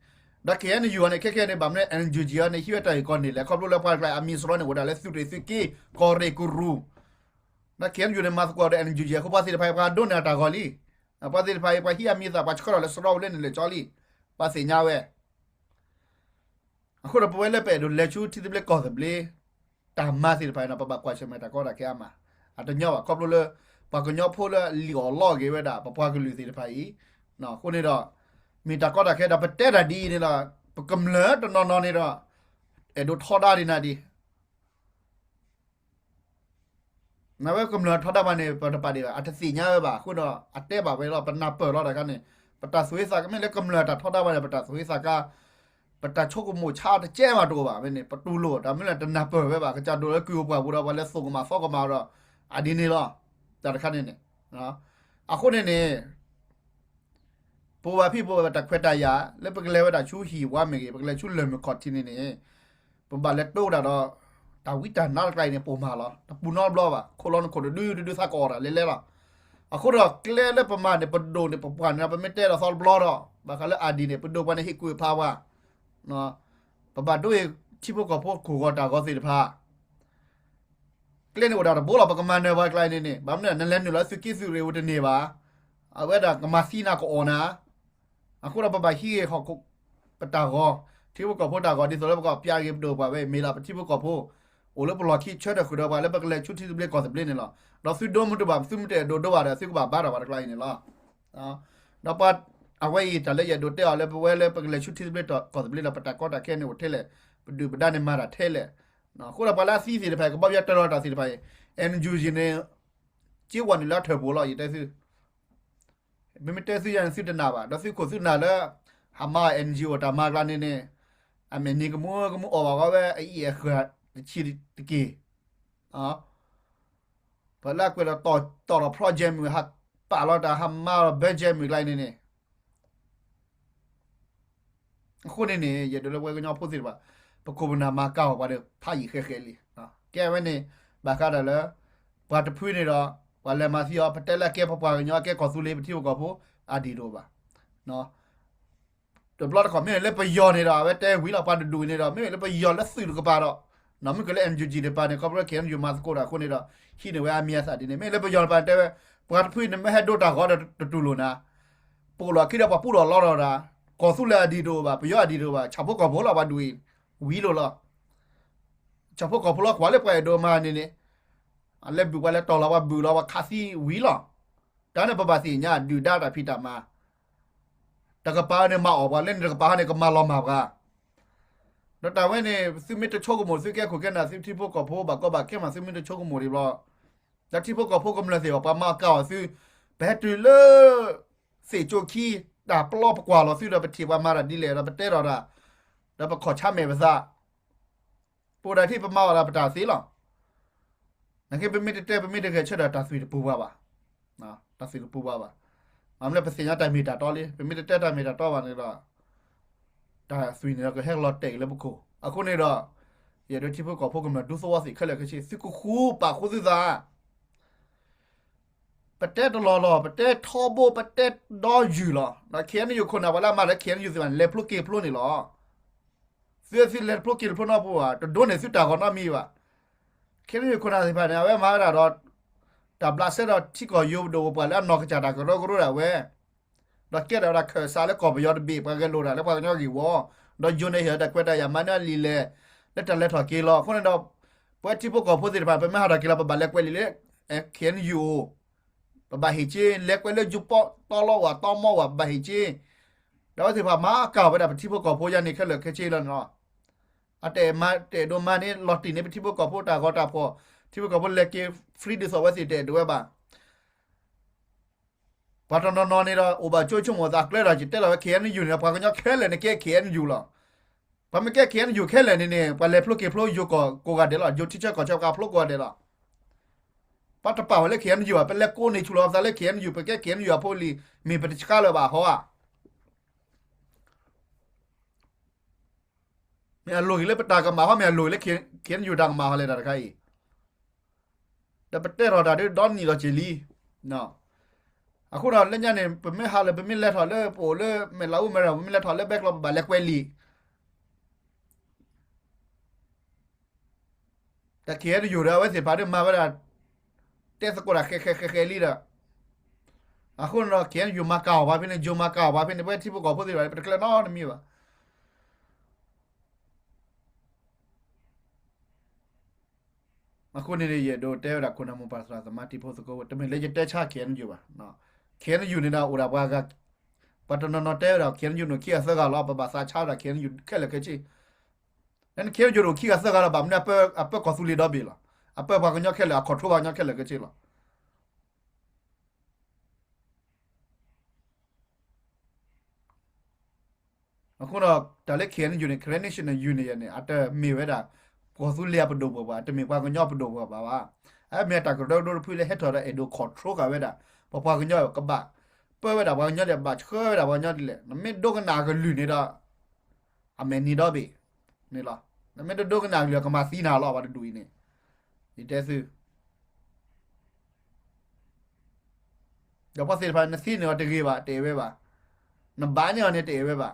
ဒီး KNU အံၤန့ၣ် ခဲခဲန့ၣ် ဘၣ်မနုၤ NUG အံၤန့ၣ် ဟံးဝဲတၢ်ဂ့ၢ်ကီန့ၣ်လဲၣ်, ခီဖျိလၢပှၤတကျါအံၤ အမံၤစရီန့ၣ် အိၣ်ဒၣ်လၢသုးရ့ၣ်သုးက့ ကီၢ်ရ့ၣ်ကရူၢ် ဒီး KNU န့ၣ် မၤသကိးဒီး NUG အဃိ ပှၤသ့ၣ်တဖၣ်အံၤ ပှၤဒိးန့ၢ်အတၢ်ဂီၤလံ. ပှၤသ့ၣ်တဖၣ်အံၤ ပှၤဟံးအမံၤအသၣ် ပှၤဆှၢထီၣ်လၢစရီဝဲလၢန့ၣ်လၢကၠီလံ. ပှၤသ့ၣ်ညါဝဲ အဃိဒီးပဝဲလၢပအဲၣ်ဒိးလဲၤဆူထံသဘျ့ကီၢ်သဘျ့ တၢ်မၤသ့ၣ်တဖၣ်အံၤန့ၣ် ပဘၣ်ကွၢ်ဆၢၣ်မဲာ်တၢ်ကီတၢ်ခဲအါမး, အတညီဘၣ် ခီဖျိလၢ ပှၤကညီဖိလၢအလံၣ်အီၣ်လီအီၣ်က့ၤဝဲဒၣ် ပပှၤကလုာ်သ့ၣ်တဖၣ်အံၤ, အဃိန့ၣ်ဒီး မ့ၢ်တၢ်ကီတၢ်ခဲဒီး ပတဲတၢ်ဒ်အံၤန့ၣ်ဒီး ပကမျၢၢ်တနီၤနီၤန့ၣ်ဒီး အဲၣ်ဒိးထီဒါဒံးနၤဒံး နဝဲကမျၢၢ်ထီဒါဘၣ်န့ၣ် ပတပာ်ဒံးဘၣ်, အတသ့ၣ်ညါဝဲဘၣ်အဃိဒီး အတဲဘၣ်ဝဲလီၤ, ပနၢ်ပၢၢ်လီၤတခါန့ၣ်, ပတၢ်သူၣ်ဝံသးကမ့ၢ်လၢကမျၢၢ်တၢ်ထီဒါဘၣ်န့ၣ် ပတၢ်သူၣ်ဝံသးကါ, ပတၢ်ဆိကမိၣ်ဆါတကဲမးတအိၣ်ဘၣ်, မ့ၢ်န့ၣ် ပတူၢ်လိာ် တၢ်မ့ၢ်လၢတနၢ်ပၢၢ်ဝဲဘၣ်, ကစၢ်ဒိၣ်လၢကုၢ်အပှၢ်ပူၤဒီး ပှၤလဲၤသိၣ်ကမၣ်သီကမၣ်ဒီး အဒ်န့ၣ်လီၤ, တၢ်တခါန့ၣ်န့ၣ်, အဃိန့ၣ်န့ၣ် ပဝဲဖံးပဝဲတၢ်ခွဲးတၢ်ယာ် လၢပကလဲၤဝဲဒၣ်ဆူဟံၣ်ဝါမ့ၢ်ဂ့ၤ ပကလဲၤဆူလၢၢ်မုၢ်ခီၣ်ထံးန့ၣ်န့ၣ်, ပဘၣ်လဲၤတိၢ်ဝဲဒၣ်ဒီး တၢ်ဝံတၢ်နါတကျါအံၤန့ၣ် ပိာ်မၤလီၤ, တပူၤနီတဘျီဘၣ်, ခိၣ်လီၤနခိၣ်တဒုတဒုသးကအိၣ်တၢ်လဲၤလဲၤလီၤ. အဃိဒီးကျဲလၢပမၤန့ၣ် ပဒိၣ်န့ၣ် ပပှၢ်န့ၣ်ဒီး ပမ့ၢ်တဲဒီးသီတဘျီဒီး ဘၣ်ဃးလၢအဒံၣ်န့ၣ် ပဒိၣ်ပှၤန့ၣ်ဟ့ၣ်ကူၣ်ဖးဝါ ပဘၣ်ဒိအံၤ ထံဖိကီၢ်ဖိခိၣ်ဂီၤတၢ်ဂီၤသ့ၣ်တဖၣ် ကျဲန့ၣ်အိၣ်ဒၣ်တဘိလီၤ, ပကမၤနၢၤပှၤကျါအံၤန့ၣ်န့ၣ် ဘၣ်မနုၤ နလဲၤနုာ်လီၤသုးက့သုးရ့ၣ်ဝဲတန့ၢ်ဘၣ်, အဝဲဒၣ်ကမၤသံနၤကအီၣ်နၤ, အဃိဒီးပဘၣ်ဟံးဂ့ၤဟီၣ်ခိၣ်ပတၢ်ဂီၤ, ထံဖိကီၢ်ဖိတၢ်ဂီၤ ဒ်သိးလၢပကပျၢ်ဂ့ၤပဒိၣ်ပပှၢ်ဝဲ မ့ၢ်လၢပထံဖိကီၢ်ဖိ အိၣ်လၢပလီၢ်ခံဆၢထၢၣ်ဃုာ်ဒီးပှၤလၢပကလဲၤဆူထံသဘျ့ကီၢ်သဘျ့န့ၣ်လီၤ. ဒီးသုဒိမုၢ်တဘၣ် သုမ့ၢ်တအဲၣ်ဒိးဒိဘၣ်ဒီး သုကဘၣ်ဘါထီၣ်ပှၤတကျါအံၤန့ၣ်လီၤ. ဒီးပှၤ အဝဲအံၤတၢ်လၢယအဲၣ်ဒိးတဲအီၤလၢပဝဲလၢပကလဲၤဆူထံသဘျ့ကီၢ်သဘျ့ဒီး ပတၢ်ကီတၢ်ခဲန့ၣ်အိၣ်ထဲလဲၣ်, ပဒုၣ်ပဒါန့ၣ်မၤတၢ်ထဲလဲၣ်, အဃိဒီးပှၤလၢအသံသ့ၣ်တဖၣ်အံၤ ကဘီပယီၤတၢၤလီၤတၢ်သ့ၣ်တဖၣ်အံၤ NUG န့ၣ် က့ဝဲန့ၣ်လၢအထၢၣ်ပူၤလီၤ ယတဲသု မ့မ့ၢ်တဲသုယၤန့ၣ် သုတနာ်ဘၣ်, ဒီးသုခိၣ်သုနၢ်လၢ ဟးမၤ NGO တၢ်မၤကျါန့ၣ်န့ၣ် အမဲာ်နံၤကမူကမူအီၣ်ဘၣ်ဃီဝဲ အအံၣ်အဃၢၤတဆံတက့ၢ်. ပှၤလၢအကွဲးဒီးတီၢ်တီၢ်လီၤ project မုၢ် ဟးပာ်လီၤတၢ် ဟးမၤလီၤ budget မုၢ်ကျါအံၤန့ၣ်န့ၣ် အဃိန့ၣ်န့ၣ် ယအဲၣ်ဒိးလၢပဝဲကညီဖိသ့ၣ်တဖၣ် ပခိၣ်ပနၢ်မၤကၤအီၤပှၤဒီး ဖးယံာ်ဃဲးဃဲးလံ. ကဲဝဲန့ၣ် ဘၣ်ဃးဒီးလၢ ပှၤတဖုန့ၣ်ဒီး ပှၤလဲၤမၤသံအီၤ ပတဲလၢအကဲပပှၤကညီ အကဲကီၢ်သူလ့ၤ ပထံဖိကီၢ်ဖိ အဒံၣ်တအိၣ်ဘၣ်. တဘျီတခီၣ် မ့မ့ၢ်လၢပယီၤန့ၣ်ဒီး အဝဲတဲဝံၤလီၤ ပှၤတဒူၣ်န့ၣ်ဒီး မ့မ့ၢ်လၢပယီၤလၢသုးတကပၤဒီး မ့မ့ၢ်ကလၢ NUG တကပၤန့ၣ် ခီဖျိ KNU မၤသကိးတၢ်အဃိန့ၣ်ဒီး ဟံးန့ၢ်ဝဲအမံၤအသၣ်ဒ်န့ၣ် မ့မ့ၢ်လၢပယီၤတကပၤန့ၣ် တဲဝဲ ပှၤတဖုန့ၣ် မ့ၢ်ဟဲဒိတၢ်ဂီၤဒီးတတူၢ်လိာ်နၤ ပအိၣ်လီၢ်ခံဒီးပှၤပူထီၣ်လီထီၣ်တၢ်, ကီၢ်သူလ့ၤအဒံၣ်တအိၣ်ဘၣ်, ပယီၤအဒံၣ်တအိၣ်ဘၣ်, ဆၣ်ဖိကီၢ်ဖိလီၤ ပှၤဒူၣ်အံၤ ဝံၤလိာ်လီၤ. ဆၣ်ဖိကီၢ်ဖိလီၤ ကွၢ်လၢပှၤအဲၣ်ဒိးမၤန့ၣ်န့ၣ် အလဲၤဘုၣ်ပှၤလဲၤတီၢ်လီၤပှၤဘုၣ်လီၤပှၤခးသံဝံၤလီၤ. တၢ်န့ၣ်ပဘၣ်သ့ၣ်ညါ ဒုၣ်ဒါတၢ်ဖံးတၢ်မၤ တကပၤန့ၣ်မၤအီၣ်ပှၤလၢန့ၣ် တကပၤဟီန့ၣ် ကမၤလီၤမၢ်ပှၤ ဒီးတၢ်ဝဲန့ၣ် သုမ့ၢ်တဆိကမိၣ် သုကဲခိၣ်ကဲနၢ် သုထံဖိကီၢ်ဖိ ဘၣ်ကီဘၣ်ခဲမး သုမ့ၢ်တဆိကမိၣ်ဒံးဘျီ ဒီးထံဖိကီၢ်ဖိကမျၢၢ်သ့ၣ်တဖၣ် ပှၤမၤကၤအီၤသု ပဟဲတုၤလၢ သ့ၣ်ကၠိခံ တၢ်ပျီပကွၢ်လီၤသုဒီး ပထံၣ်ပှၤမၤတၢ်ဒ်လဲၣ်ဒီး ပတဲထီၣ်တၢ် ဒီးပခီၣ်ဆါမဲာ်ပသး ပအိၣ်ဒၣ်ထံၣ်ပမၤအီၣ်ဒၣ်ပတၢ်သ့လီၤ. နာ်က့ ပမ့ၢ်တတဲ ပမ့ၢ်တဂဲၤဆၢထၢၣ် တၢ်သွံၣ်တပူၤဘၣ်ဘၣ်. တၢ်သွံၣ်တပူၤဘၣ်ဘၣ်. မ့ၢ်လၢပသ့ၣ်ညါတၢ်မ့ၢ်တၢ်တီလံ, ပမ့ၢ်တတဲတၢ်မ့ၢ်တၢ်တီဘၣ်န့ၣ်ဒီး တၢ်သွံၣ်န့ၣ်ဒီးကဟဲလီၤတဲာ်က့ၤလၢပခိၣ်. အဃိန့ၣ်ဒီး ယအဲၣ်ဒိးထံဖိကီၢ်ဖိကမျၢၢ်ဒူသဝီသ့ၣ်ခဲလၢာ်ခဲဆ့ သုကဃူပာ်ဃူသုသး ပတဲတလီၢ်လီၢ်, ပတဲထီဘိ, ပတဲဒီယုၢ်လီၤ. ဒီး KNU ခိၣ်နၢ် ပှၤလၢအမၤလၢ KNU သ့ၣ်တဖၣ်န့ၣ် လဲၤဖျိက့ၤဖျိန့ၣ်လီၤ. သုသုလဲၤတဖျိက့ၤတဖျိနီတပူၤဘၣ်, တဒိးန့ၢ်သုတၢ်ဂီၤနီတမံၤဘၣ်. KNU ခိၣ်နၢ်သ့ၣ်တဖၣ်န့ၣ် အဝဲမၤဝဲဒၣ်ဒီး တၢ်ဘျးစဲဒီးထံကီၢ်ယိၤပဒိၣ်ပပှၢ်လၢအနီၢ်ကစၢ်တၢ်ကရၢကရိဒၣ်ဝဲ ဒီးကဲထီၣ်ဝဲဒၣ်ခၢၣ်စးလၢကီၢ်ပယီၤတဘ့ၣ် ပှၤဂဲၤလိာ်တၢ်လၢပှၤကညီဂ့ၢ်ဝီ, ဒီးယိၤန့ၣ်ဟ့ၣ်တၢ်ခွဲးတၢ်ယာ်မၤန့ၢ်အလံာ်လဲၢ် လၢတၢ်လဲၤထီၣ်က့ၤလီၤ. အဃိန့ၣ်ဒီး ပဝဲထံဖိကီၢ်ဖိသ့ၣ်တဖၣ် ပမ့ၢ်ဟးထီၣ်က့ၤလီၤ ပဘၣ်လဲၤကွဲးလံာ်လၢ KNU အိၣ်, ပဘၣ်ဟ့ၣ်က့ၤ လဲၤကွဲးလၢယိၤပီတီလီဝဲ တီမီဝဲ ပဘၣ်ဟ့ၣ်က့ၤ, ဒီးအဝဲသ့ၣ်တဖၣ်မၤကၤဝဲဒၣ်ပထံဖိကီၢ်ဖိယါန့ၣ်ခဲလၢာ်ခဲဆ့လီၤန့ၣ်လီၤ. အတအဲၣ်မၤ တအဲၣ်ဒိးမၤန့ၢ် လီၤတံၢ်န့ၢ်ပထံဖိကီၢ်ဖိတၢ်ဂီၤတၢ်ဖီၣ်, ထံဖိကီၢ်ဖိလဲၤက့ၤ free ဒ်သိးအဝဲသ့ၣ်တအဲၣ်ဒိးဝဲဘၣ်. ပှၤတနီၤနီၤန့ၣ်ဒီး အိၣ်ဘၣ်ကၠိဆိကမိၣ်သးကျၢဒီး ယတဲလီၤဝဲ KNU န့ၣ်ဒီး ပှၤကညီခဲလၢာ်န့ၣ်ကဲ KNU လီၤ. ပှၤမ့ၢ်ကဲ KNU ခဲလၢာ်န့ၣ်န့ၣ် ပှၤလဲၤဖျိက့ၤဖျိယိၤကီၢ်ကိးဂၤဒဲးလီၤ. ယိၤထံဆၢကီၢ်ဆၢပှၤဖျိကိးဂၤဒဲးလီၤ. ပှၤတပာ်ဝဲလၢ KNU ဘၣ်, ပလဲၤကိးန့ၢ်ဆူၣ်လီၤပသးလၢ KNU, ပကဲ KNU အဖိလံၤ မ့ၢ်ပတဆှါလၢၤဘၣ်ဟီဧါ. မ့ၢ်အလိၣ်ဂ့ၤလၢပတၢ်ကမၣ်ဟီ, မ့ၢ်အလိၣ်ဂ့ၤလၢ KNU တၢ်ကမၣ်ဟီလဲၣ်တၢ်တခါအံၤ, ဒီးပတဲထီၣ်တၢ်ဒ်ဒီနံၣ်ဒီးစ့ၢ်လံ. အဃိဒီးလၢညါန့ၣ် ပမ့ၢ်ဟးလၢ ပမ့ၢ်လဲၤထီၣ်လၢပအိၣ်လၢမဲာ်လးအူမဲာ်ရၤ ပမ့ၢ်လဲၤထီၣ်လၢဘဲကျီ ပဘၣ်လဲၤကွဲးလံာ် တၢ် KNU ဒီးအဝဲသ့ၣ်တဖၣ်ဒီးမၤဝဲဒၣ် တဲသကိးတၢ်ဃဲးဃဲးဃဲးဃဲးလံဒီး အဃိန့ၣ်ဒီး KNU မၤကၤအီၣ်ပှၤဖဲန့ၣ်, ယိၤမၤကၤအီၣ်ပှၤဖဲန့ၣ်, ပဝဲထံဖိကီၢ်ဖိသ့ၣ်တဖၣ်န့ၣ် ပတကျဲၤနီတမံၤဘၣ်. အဃိန့ၣ် ယအဲၣ်ဒိးတဲဝဲဒၣ်ခိၣ်နၢ်မိၢ်ပၢ်သရၣ်သမါတံၤဖိသကိးဖိ, တမ့ၢ်လၢယတဲဆါ KNU ဘၣ်. KNU န့ၣ်ဒီးအိၣ်ဒၣ်ပှၤဂၤ, ပှၤတနီၤနီၤတဲဝဲဒၣ် KNU န့ၣ်အိၣ်ခံဂၤသၢဂၤလီၤ, ပဘၣ်သးဆါဝဲဒၣ် KNU ခဲလၢာ်ခဲဆ့. လၢန့ၣ် KNU န့ၣ်အိၣ်ခံဂၤသၢဂၤလီၤ, ဘၣ်မနုၤအပၢကီၢ်သူလ့ၤဒီဘ့ၣ်လီၤ. အပၢပှၤကညီခဲလၢာ်, အ control ပှၤကညီခဲလၢာ်ခဲဆ့လီၤ. အဃိဒီး တၢ်လၢ KNU န့ၣ် Karen National Union န့ၣ် အတမ့ၢ်ဝဲဒၣ် ကီၢ်သူလ့ၤအပဒိၣ်ပှၤဘၣ်, အတမ့ၢ်ပှၤကညီပဒိၣ်ပှၤဘၣ်ဘၣ်. အမ့ၢ်တၢ်ကရၢကရိတဖုလၢဟဲထီၣ်ဒီးအဲၣ်ဒိး control ဃာ်ဝဲဒၣ် ပပှၤကညီကဘၣ် ပၢဝဲဒၣ်ပှၤကညီဒ်လဲၣ်, ဘၣ်ဆှၢဝဲဒၣ်ပှၤကညီဒ်လဲၣ်. နမ့ၢ်ဒိကနၣ်အကလုၢ်န့ၣ်ဒီး အမဲာ်နံၤဒီဘ့ၣ်န့ၣ်လီၤ. နမ့ၢ်တဒိကနၣ်အကလုၢ် ကမၤသံနၤလီၤ ပှၤတဒူၣ်အံၤန့ၣ်. ယတဲသု ဒီးပှၤသ့ၣ်တဖၣ် နသံန့ၢ်အီၤတဂ့ၤဘၣ်, တအဲၣ်ဝဲဘၣ်. နဘၣ်န့ၢ်အီၤန့ၣ် တအဲၣ်ဝဲဘၣ်.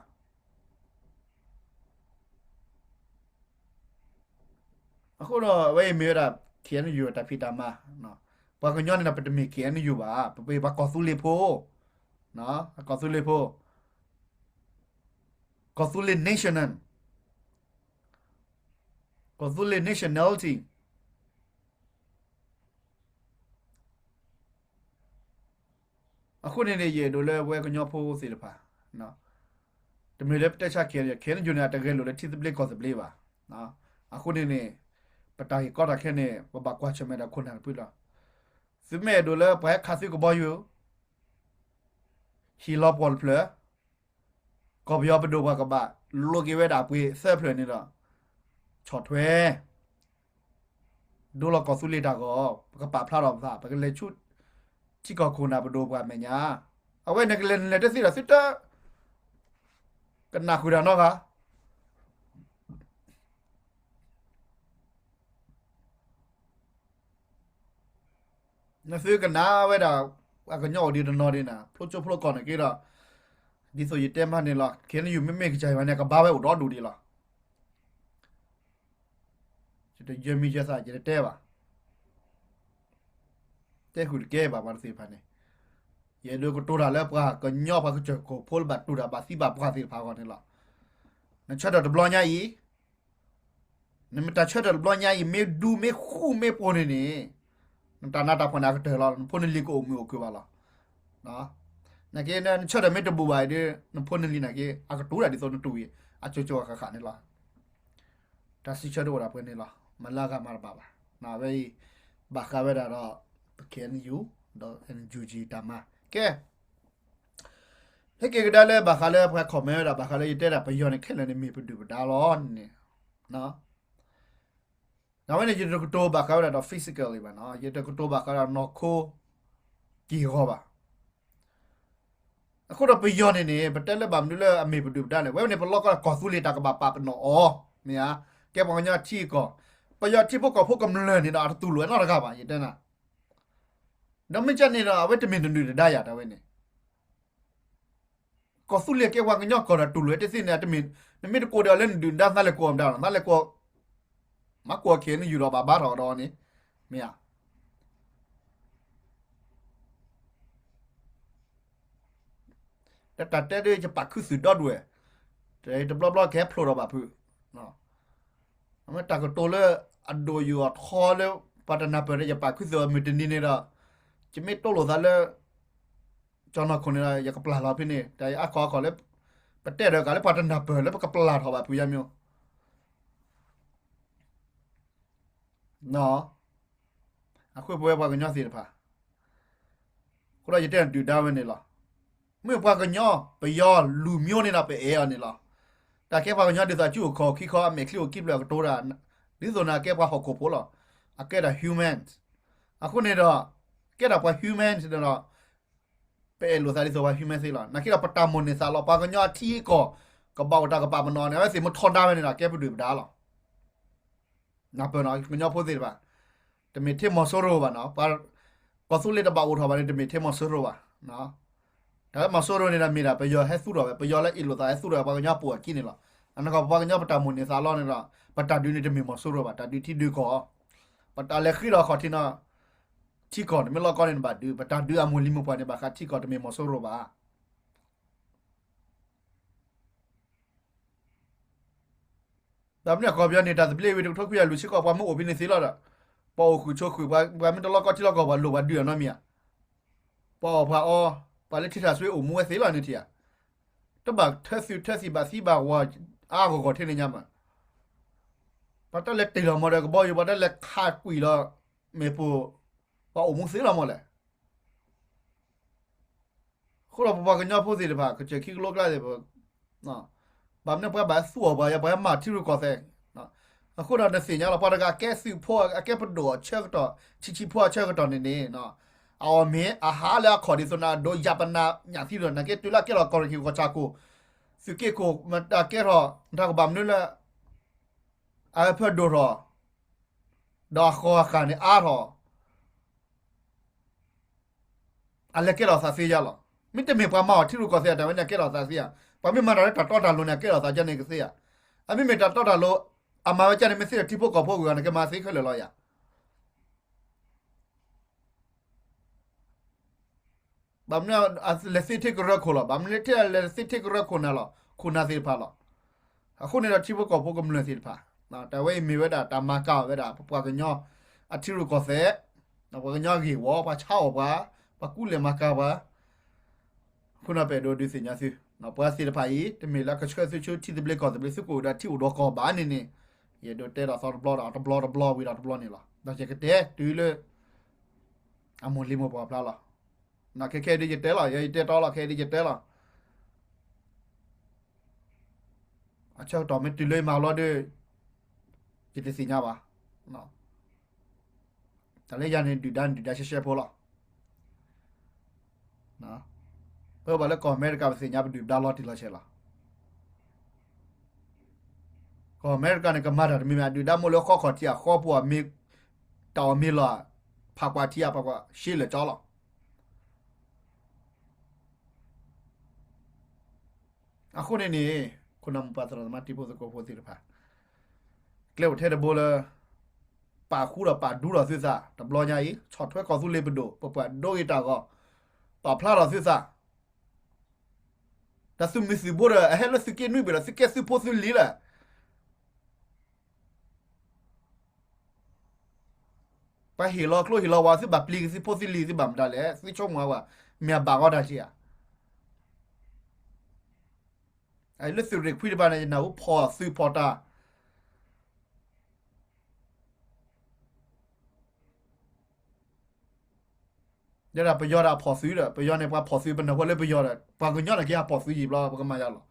အဃိဒီး အဝဲအံၤမ့ၢ်ဝဲဒၣ် KNU တၢ်ဖံးတၢ်မၤ, ပှၤကညီန့ၣ်ဒီး ပတမ့ၢ် KNU ဘၣ်, ပမ့ၢ်ပှၤကီၢ်သူလ့ၤဖိ. ကီၢ်သူလ့ၤဖိ, ကီၢ်သူလ့ၤ national, ကီၢ်သူလ့ၤ nationality. အဃိန့ၣ်န့ၣ် ယအဲၣ်ဒိးလၢပဝဲကညီဖိသ့ၣ်တဖၣ်, တမ့ၢ်လၢပတဲဆါ K N U, K N U န့ၣ် အတဂဲၤလိာ်လၢထံသဘျ့ကီၢ်သဘျ့ဘၣ်. အဃိန့ၣ်န့ၣ် ပတၢ်ဂ့ၢ်ကီတၢ်ခဲန့ၣ် ပဘၣ်ကွၢ်ဆၢၣ်မဲာ်ဒီးခိၣ်နၢ်တဖုလီၤ. သုမ့ၢ်အဲၣ်ဒိးလၢပှၤဟဲခးသုကဘီယူၤ ဟံၣ်လီၤပှီၢ်တဖျၢၣ်, ကီၢ်ပယီၤပဒိၣ်ပှၤကဘၣ်လိးက့ၤဝဲဒၣ်အပှ့ၤသၢဖျၢၣ်န့ၣ်ဒီး ဆီၣ်ထွဲ ဒိလီၤကီၢ်သူလ့ၤတၢ်ဂီၢ်, ပကပာ်ဖျါထီၣ်ပသး, ပကလဲၤဆူ ထံကီၢ်ခိၣ်နၢ်ပဒိၣ်ပှၤအမဲာ်ညါ, အဝဲန့ၣ်ကလဲၤနုာ်လဲၤတသ့ဒီး သုတ ကနၣ်ဃုာ်တၢ်နီတဂၤ. နသုကနၣ်ဝဲဒၣ် ပှၤကညီအိၣ်ဒံးတနီၤဒံးနၤ, ဖျိကၠိဖျိကီၢ်န့ၣ်က့ဒီး, ဒ်သိးယတဲမးန့ၣ်လီၤ, K N U မ့မ့ၢ်ကစၢ်ယွၤန့ၣ် ကဘါဝဲအိၣ်ဒီဒူၣ်ဒံးလီၤ. ယတယၢမံယဲသး ယတတဲဘၣ်. တဲဃုာ်တကဲဘၣ်ပှၤတသ့ၣ်တဖၣ်န့ၣ်, ယအဲၣ်ဒိးကတိၤတၢ်လၢပှၤကညီပှၤကစၢၢ်ခိၣ်ဖိလၢဘၣ်တူၢ်တၢ်ဘၣ်သံဘၣ်ပှၢ်သ့ၣ်တဖၣ်အဂီၢ်န့ၣ်လီၤ. နဆၢထၢၣ်တဘျီညါအံၤ, နမ့ၢ်တၢ်ဆၢထၢၣ်တဘျီညါအံၤ မ့ၢ်ဒူမ့ၢ်ဃူမ့ၢ်ပိာ်န့ၣ်န့ၣ်, နတၢ်နးတၢ်ဖှီၣ်န့ၣ်အကတၢၢ်လီၤ, နဖိနလံၤကအိၣ်မုာ်အိၣ်ခုၣ်ဘၣ်လီၤ. နာ်က့ နဆၢထၢၣ်မ့ၢ်တဘူးဘၣ်အံၤဒီး နဖိနလံၤနာ်က့ အကတူၢ်ဒၣ်ဒ်သိးနတူၢ်အံၤ အကၠိကၠိဃၣ်ဃၣ်န့ၣ်လီၤ. တၢ်စံးဆၢတအိၣ်ဒၣ်ပှဲၤန့ၣ်လီၤ, မၤလၢအဂၤမၤတဘၣ်ဘၣ်. အဝဲအံၤ ဘၣ်ဃးဝဲဒၣ်ဒီး K N U ဒီး N U G တၢ်မၤ. ကဲ, ဟဲက့ၤကဒါလၢဘၣ်ဃးလၢပှၤ comment ဝဲဒၣ် ဘၣ်ဃးလၢယတဲဒၣ်ပယီၤန့ၣ် ခဲလၢာ်န့ၣ် မ့ၢ်ပဒုၣ်ပဒါလီၤန့ၣ်, အဝဲန့ၣ် ယတကတိၤဘၣ်ဃးဝဲဒၣ်ဒီး physically ဘၣ်နီၤ, ယတကတိၤဘၣ်ဃးဒီးနီၢ်ခိက့ၢ်ဂီၤဘၣ်. အဃိဒီးပယီၤန့ၣ်န့ၣ် ပတဲလၢဘၣ်မနုၤလၢအမ့ၢ်ပဒုၣ်ပဒါလဲၣ်, ဝဲန့ၣ် ပလီၢ်ကီၢ်ကီၢ်သူလ့ၤတၢ်ကဘၣ်ပာ်ပနီၣ်အီၤ, မ့ၢ်ဧါ, ကဲပှၤကညီထံအကီၢ်, ပယီၤထံဖိကီၢ်ဖိကမျၢၢ်န့ၣ်ဒီး အတတူၢ်လိာ်ဝဲနီတဂၤဘၣ်, ယတဲနၤ. ဒီးမ့ၢ်ကန့ၣ်ဒီး အဝဲတမ့ၢ်နဒုၣ်နဒါယၤတၢ်ဝဲန့ၣ် ကီၢ်သူလ့ၤကဲပှၤကညီကီၢ်ဒီးတူၢ်လိာ်ဝဲတသ့န့ၣ်, နမ့ၢ်တကိးဒီးလၢနဒုၣ်နဒါ နလဲၤကိးမတၤလီၤ, နလဲၤကိး, မၤကိး K N U ဒီးဘၣ်ဘါထီၣ်ဒီးန့ၣ်, မ့ၢ်ဧါ. တၢ်တဲဒ်ယပာ်ခူသူၣ်ဒီဒူၣ်ဝဲ, တဘျီဘျီကဟဲဖျိးထီၣ်ဘၣ်ဖုး, မ့ၢ်တၢ်ကတိၤလၢအဒိၣ်ယိာ်အထီလၢ ပှၤတနၢ်ပၢၢ်ဒီးယပာ်ခူသူၣ်အမုၢ်တနံၤန့ၣ်ဒီး, ယမ့ၢ်တိၢ်လိာ်သးလၢ ကၠီၤနီၢ်ခိၣ်န့ၣ်ဒီး ယကပျၢ်လီၤဖဲန့ၣ်, တၢ်အါခီအါခီလၢ ပတဲဒီးကးလၢပှၤတနၢ်ပၢၢ်လၢပကပျၢ်ထီၣ်ဘၣ်ဖုး ယါမ့ၢ် အဃိပဝဲပှၤကညီသ့ၣ်တဖၣ်, အဃိဒီးယတဲဒုၣ်ဒါဝဲန့ၣ်လီၤ. မ့ၢ်ပှၤကညီ ပယီၤလူၤမိန့ၣ်ဒီး ပအဲၣ်အီၤန့ၣ်လီၤ. တၢ်ကဲပှၤကညီဒ်သိးအစုအိၣ်ခီၣ်ခံခီ အမဲာ်ချံအိၣ်ခံဖျၢၣ်အကတိၤတၢ်, ဒ်သိးန့ၣ်ကဲပှၤဟီၣ်ခိၣ်ဖိလီၤ. အကဲဒၣ် human. အဃိန့ၣ်ဒီး ကဲဒၣ်ပှၤ human န့ၣ်ဒီး ပအဲၣ်လိာ်သးဒ်သိးပှၤ human သ့လီၤ. နာ်က့ဒီးပတၢ်မိၣ်န့ၢ်သးလီၤ. ပှၤကညီအထံအကီၢ် ကဘၣ်အိၣ်တၢ်ကပာ်ပနီၣ်န့ၣ် အဝဲသ့ၣ်မ့ၢ်ထီဒါဝဲန့ၣ်ဒီး ကဲပဒုၣ်ပဒါလီၤ. နၢ်ပၢၢ်နီၤ ကညီဖိသ့ၣ်တဖၣ်, တမ့ၢ်ထဲမီၤစိရိၤဘၣ်နီၤ, ပှၤကီၢ်သူလ့ၤတဘၣ်အိၣ်ထီၣ်ဘၣ်န့ၣ် တမ့ၢ်ထဲမီၤစိရိၤဘၣ်. တၢ်လၢမီၤစိရိၤန့ၣ်ဒီးမ့ၢ်ဒၣ်ပယီၤဟဲသူၣ်ထီၣ်ဝဲ, ပယီၤလၢအ့ၣ်လိာ်သးဟဲသူၣ်ထီၣ်ဝဲပှၤကညီပိာ်အခံန့ၣ်လီၤ. အနီၢ်ကီၢ်ပှၤကညီပတၢ်မိၣ်န့ၢ်သးလီၤန့ၣ်ဒီး ပတၢ်ဒုးန့ၣ်တမ့ၢ်မီၤစိရိၤဘၣ်, တၢ်ဒုးထံဒုးကီၢ်, ပတၢ်လဲၤဃ့ဒီးခီၣ်ထံးနီၤ, ထံကီၢ်တမ့ၢ်လီၢ်ကီၢ်န့ၣ်တဘၣ်ဒုး, ပတၢ်ဒုးအမိၢ်လံၤမိၢ်ပှၢ်န့ၣ်ဘၣ်ဃးထံကီၢ်တမ့ၢ်မီၤစိရိၤဘၣ်. ဘၣ်မနုၤအခီပညီန့ၣ် တၢ်သဘျ့ဝံၤတကထိခွံကယၤလွံၢ်ဆံဃိး ပှၤမ့ၢ်အိၣ်ဖဲန့ၣ်သ့လီၤဒီး ပှၤအိၣ်ဃုာ်ဆိးဃုာ်, ပှၤမ့ၢ်တလီၢ်ကီၢ်ထံလီၢ်ကီၢ် ပှၤလိၣ်ပှၤဒုးအနီတမံၤဧါ. ပှၤအီၣ်ပှၤအီ, ပှၤလၢထံထၣ်စွ့အိၣ်မူဝဲသ့လီၤန့ၣ်ထံၣ်ဧါ. တဘၣ်ထၢသုးထၢသံၣ်ဘၣ်သံဘၣ်ဝီၤအါဂီၢ်ဂီၢ်ထဲန့ၣ်ညါမး. ပှၤတၢ်လဲၤတ့ၢ်လီၤမီၤဒီးကဘီယူၤ, ပှၤတၢ်လဲၤခးကွံာ်လီၤမ့ၣ်ပိၢ်, ပှၤအိၣ်မူသ့လီၤမီၤလဲၣ်. အဃိဒီးပပှၤကညီဖိသ့ၣ်တဖၣ် ကစၢၢ်ခံကလိကျါသ့ၣ်တဖၣ်, ဘၣ်မနုၤပှၤဘၣ်သူၣ်အီၣ်ပှၤ ပှၤမၤထံရူၢ်ကီၢ်သဲး, အဃိဒီးနသ့ၣ်ညါလီၤ ပှၤတဂၤကဲသုးဖိ အကဲပဒိၣ်အဆၢကတီၢ် ဆံးဆံးဖိအဆၢကတီၢ်န့ၣ်န့ၣ်, အအီၣ်မ့ၤအဟးလၢအခီၣ်ဒ်သိးနၤအဒိ ယၣ်ပနၢ်ညၣ်သံဒီး နာ်က့တုၤလၢအကဲထီၣ်ကီၢ်ရ့ၣ်ကီၢ်ဆၣ်ခိၣ်, သုးက့ခိၣ်မတၤကဲထီၣ် နတၢ်ကဘၣ်မနုၤလၢ အဖၢဒိၣ်ထီၣ်, ဒီးအဃီၤအဃၣ်န့ၣ်အါထီၣ် အလဲၤကဲထီၣ်သးသ့ယါလီၤ. မ့တမ့ၢ်ပှၤမၤအီၣ်ထံရူၢ်ကီၢ်သဲးအတၢ်ဝဲန့ၣ် အကဲထီၣ်သးသ့ဧါ. ပှၤမ့ၢ်မၤတၢ်လၢတၢ်တီတၢ်လိၤန့ၣ် အကဲထီၣ်သးကန့ၣ်ကသ့ဧါ. အမ့မ့ၢ်တၢ်တီတၢ်လိၤ အမၤဝဲကန့ၣ် မ့ၢ်သ့ဒီးထံဖိကီၢ်ဖိအဂၤန့ၣ် ကမၤသ့ခဲလၢာ်လီၤယါ. ဘၣ် ဘၣ်မနုၤလဲၤသ့ထဲကရၢခိၣ်လီၤ. ဘၣ်မနုၤလဲၤသ့ထဲကရၢခိၣ်နၢ်လီၤ, ခိၣ်နၢ်သ့ၣ်တဖၣ်လီၤ. အဃိန့ၣ်ဒီးထံဖိကီၢ်ဖိကမျၢၢ်သ့ၣ်တဖၣ်, တၢ်ဝဲအံၤမ့ၢ်ဝဲဒၣ်တၢ်မၤကၤအီၤဝဲဒၣ် ပပှၤကညီအထံရူၢ်ကီၢ်သဲး, ပှၤကညီဂ့ၢ်ဝီ, ပှၤဆါအီၣ်ပှၤ, ပှၤကူလဲၢ်မၤကၤပှၤ အဃိန့ၣ်ပအဲၣ်ဒိးဒုးသ့ၣ်ညါသု, ပှၤသ့ၣ်တဖၣ်အံၤ တမ့ၢ်လၢကဆှၢသုဆှၢထံသဘျ့ကီၢ်သဘျ့ သုကအိၣ်ဒီးထံအိၣ်ဒီးကီၢ်ဘၣ်န့ၣ်န့ၣ်, ယအဲၣ်ဒိးတဲဒီးသီတဘျီဒီးတဘျီတဘျီဝံၤဒီးတဘျီန့ၣ်လီၤ. ဒီးယကတဲတုၤလၢ အမိၢ်လံၤမိၢ်ပှၢ်ဖျါလီၤ. ခဲခဲဒုးယတဲလီၤ, ယတဲတီလီၤ, ခဲဒုးယတဲလီၤ. အဆၢကတီၢ်မ့ၢ်တုၤလၢယမၤလီၤဒီး ယတသ့ၣ်ညါဘၣ်. တၢ်လၢယၤန့ၣ် ဒုၣ်ဒါန့ၣ်ဒုၣ်ဒါရှဲရှဲဖိလီၤ. ပဘၣ်လၢကီၢ်အမဲရကၤ ပသ့ၣ်ညါပဒုၣ်ပဒါလီၤတံၢ်လီၤဆဲးလီၤ. ကီၢ်အမဲရကၤန့ၣ် ကမၤတၢ်တမံၤမံၤ အဒုၣ်ဒါမိၢ်လၢဃီခီၣ်ထံးအဃီပူၤ အမ့ၢ်တၢ်အီၣ်မ့ၢ်လီၤ, ဖးကွၢ်ထံအဖးကွၢ် ရှဲလၢာ်ကၠီလီၤ. အဃိန့ၣ်န့ၣ် ခိၣ်နၢ်မိၢ်ပၢ်သရၣ်သမါတံၤဖိသကိးဖိသ့ၣ်တဖၣ် ကျဲအိၣ်ထဲတဘိလၢ ပာ်ဃူဒီးပာ်ဒူဒီးသုသး တဘျီညါအံၤ ဆီၣ်ထွဲကီၢ်သူလ့ၤပဒိၣ် ပပှၤဒိဂ့ၤတၢ်ဂီၤ ပာ်ဖျါထီၣ်သုသး တၢ်သုးမုၢ်သုးဘိဒီး အဟဲလၢသုးက့နွံဘ့ၣ်ဒီး သုးက့သုးဖိသုလံၤလၢ ပှၤဟ့ၣ်လီၤကျိဟ့ၣ်လီၤဝါ သုဘၣ်ပျံၤက့ၤသုးဖိသုလံၤ သုဘၣ်မတၤလဲၣ် သုဆိကမိၣ်ဝဲ မ့ၢ်အဘၣ်ဂီၢ်တၢ်က့ဧါ. လၢသုးရ့ၣ်ခွံတဖၣ်န့ၣ် ယနၢ်ဟူဖီၣ်သုးဖီၣ်တၢ် ဒီးပယီၤဒီးအဖီၣ်သုးဒီး ပယီၤန့ၣ်ပှၤဖီၣ်သုး ပနၢ်ဟူလၢပယီၤဒီး ပှၤကညီန့ၣ်က့ၤဟးဖီၣ်သုးယံာ်ဘျီ ပကမၤယၤလီၤ.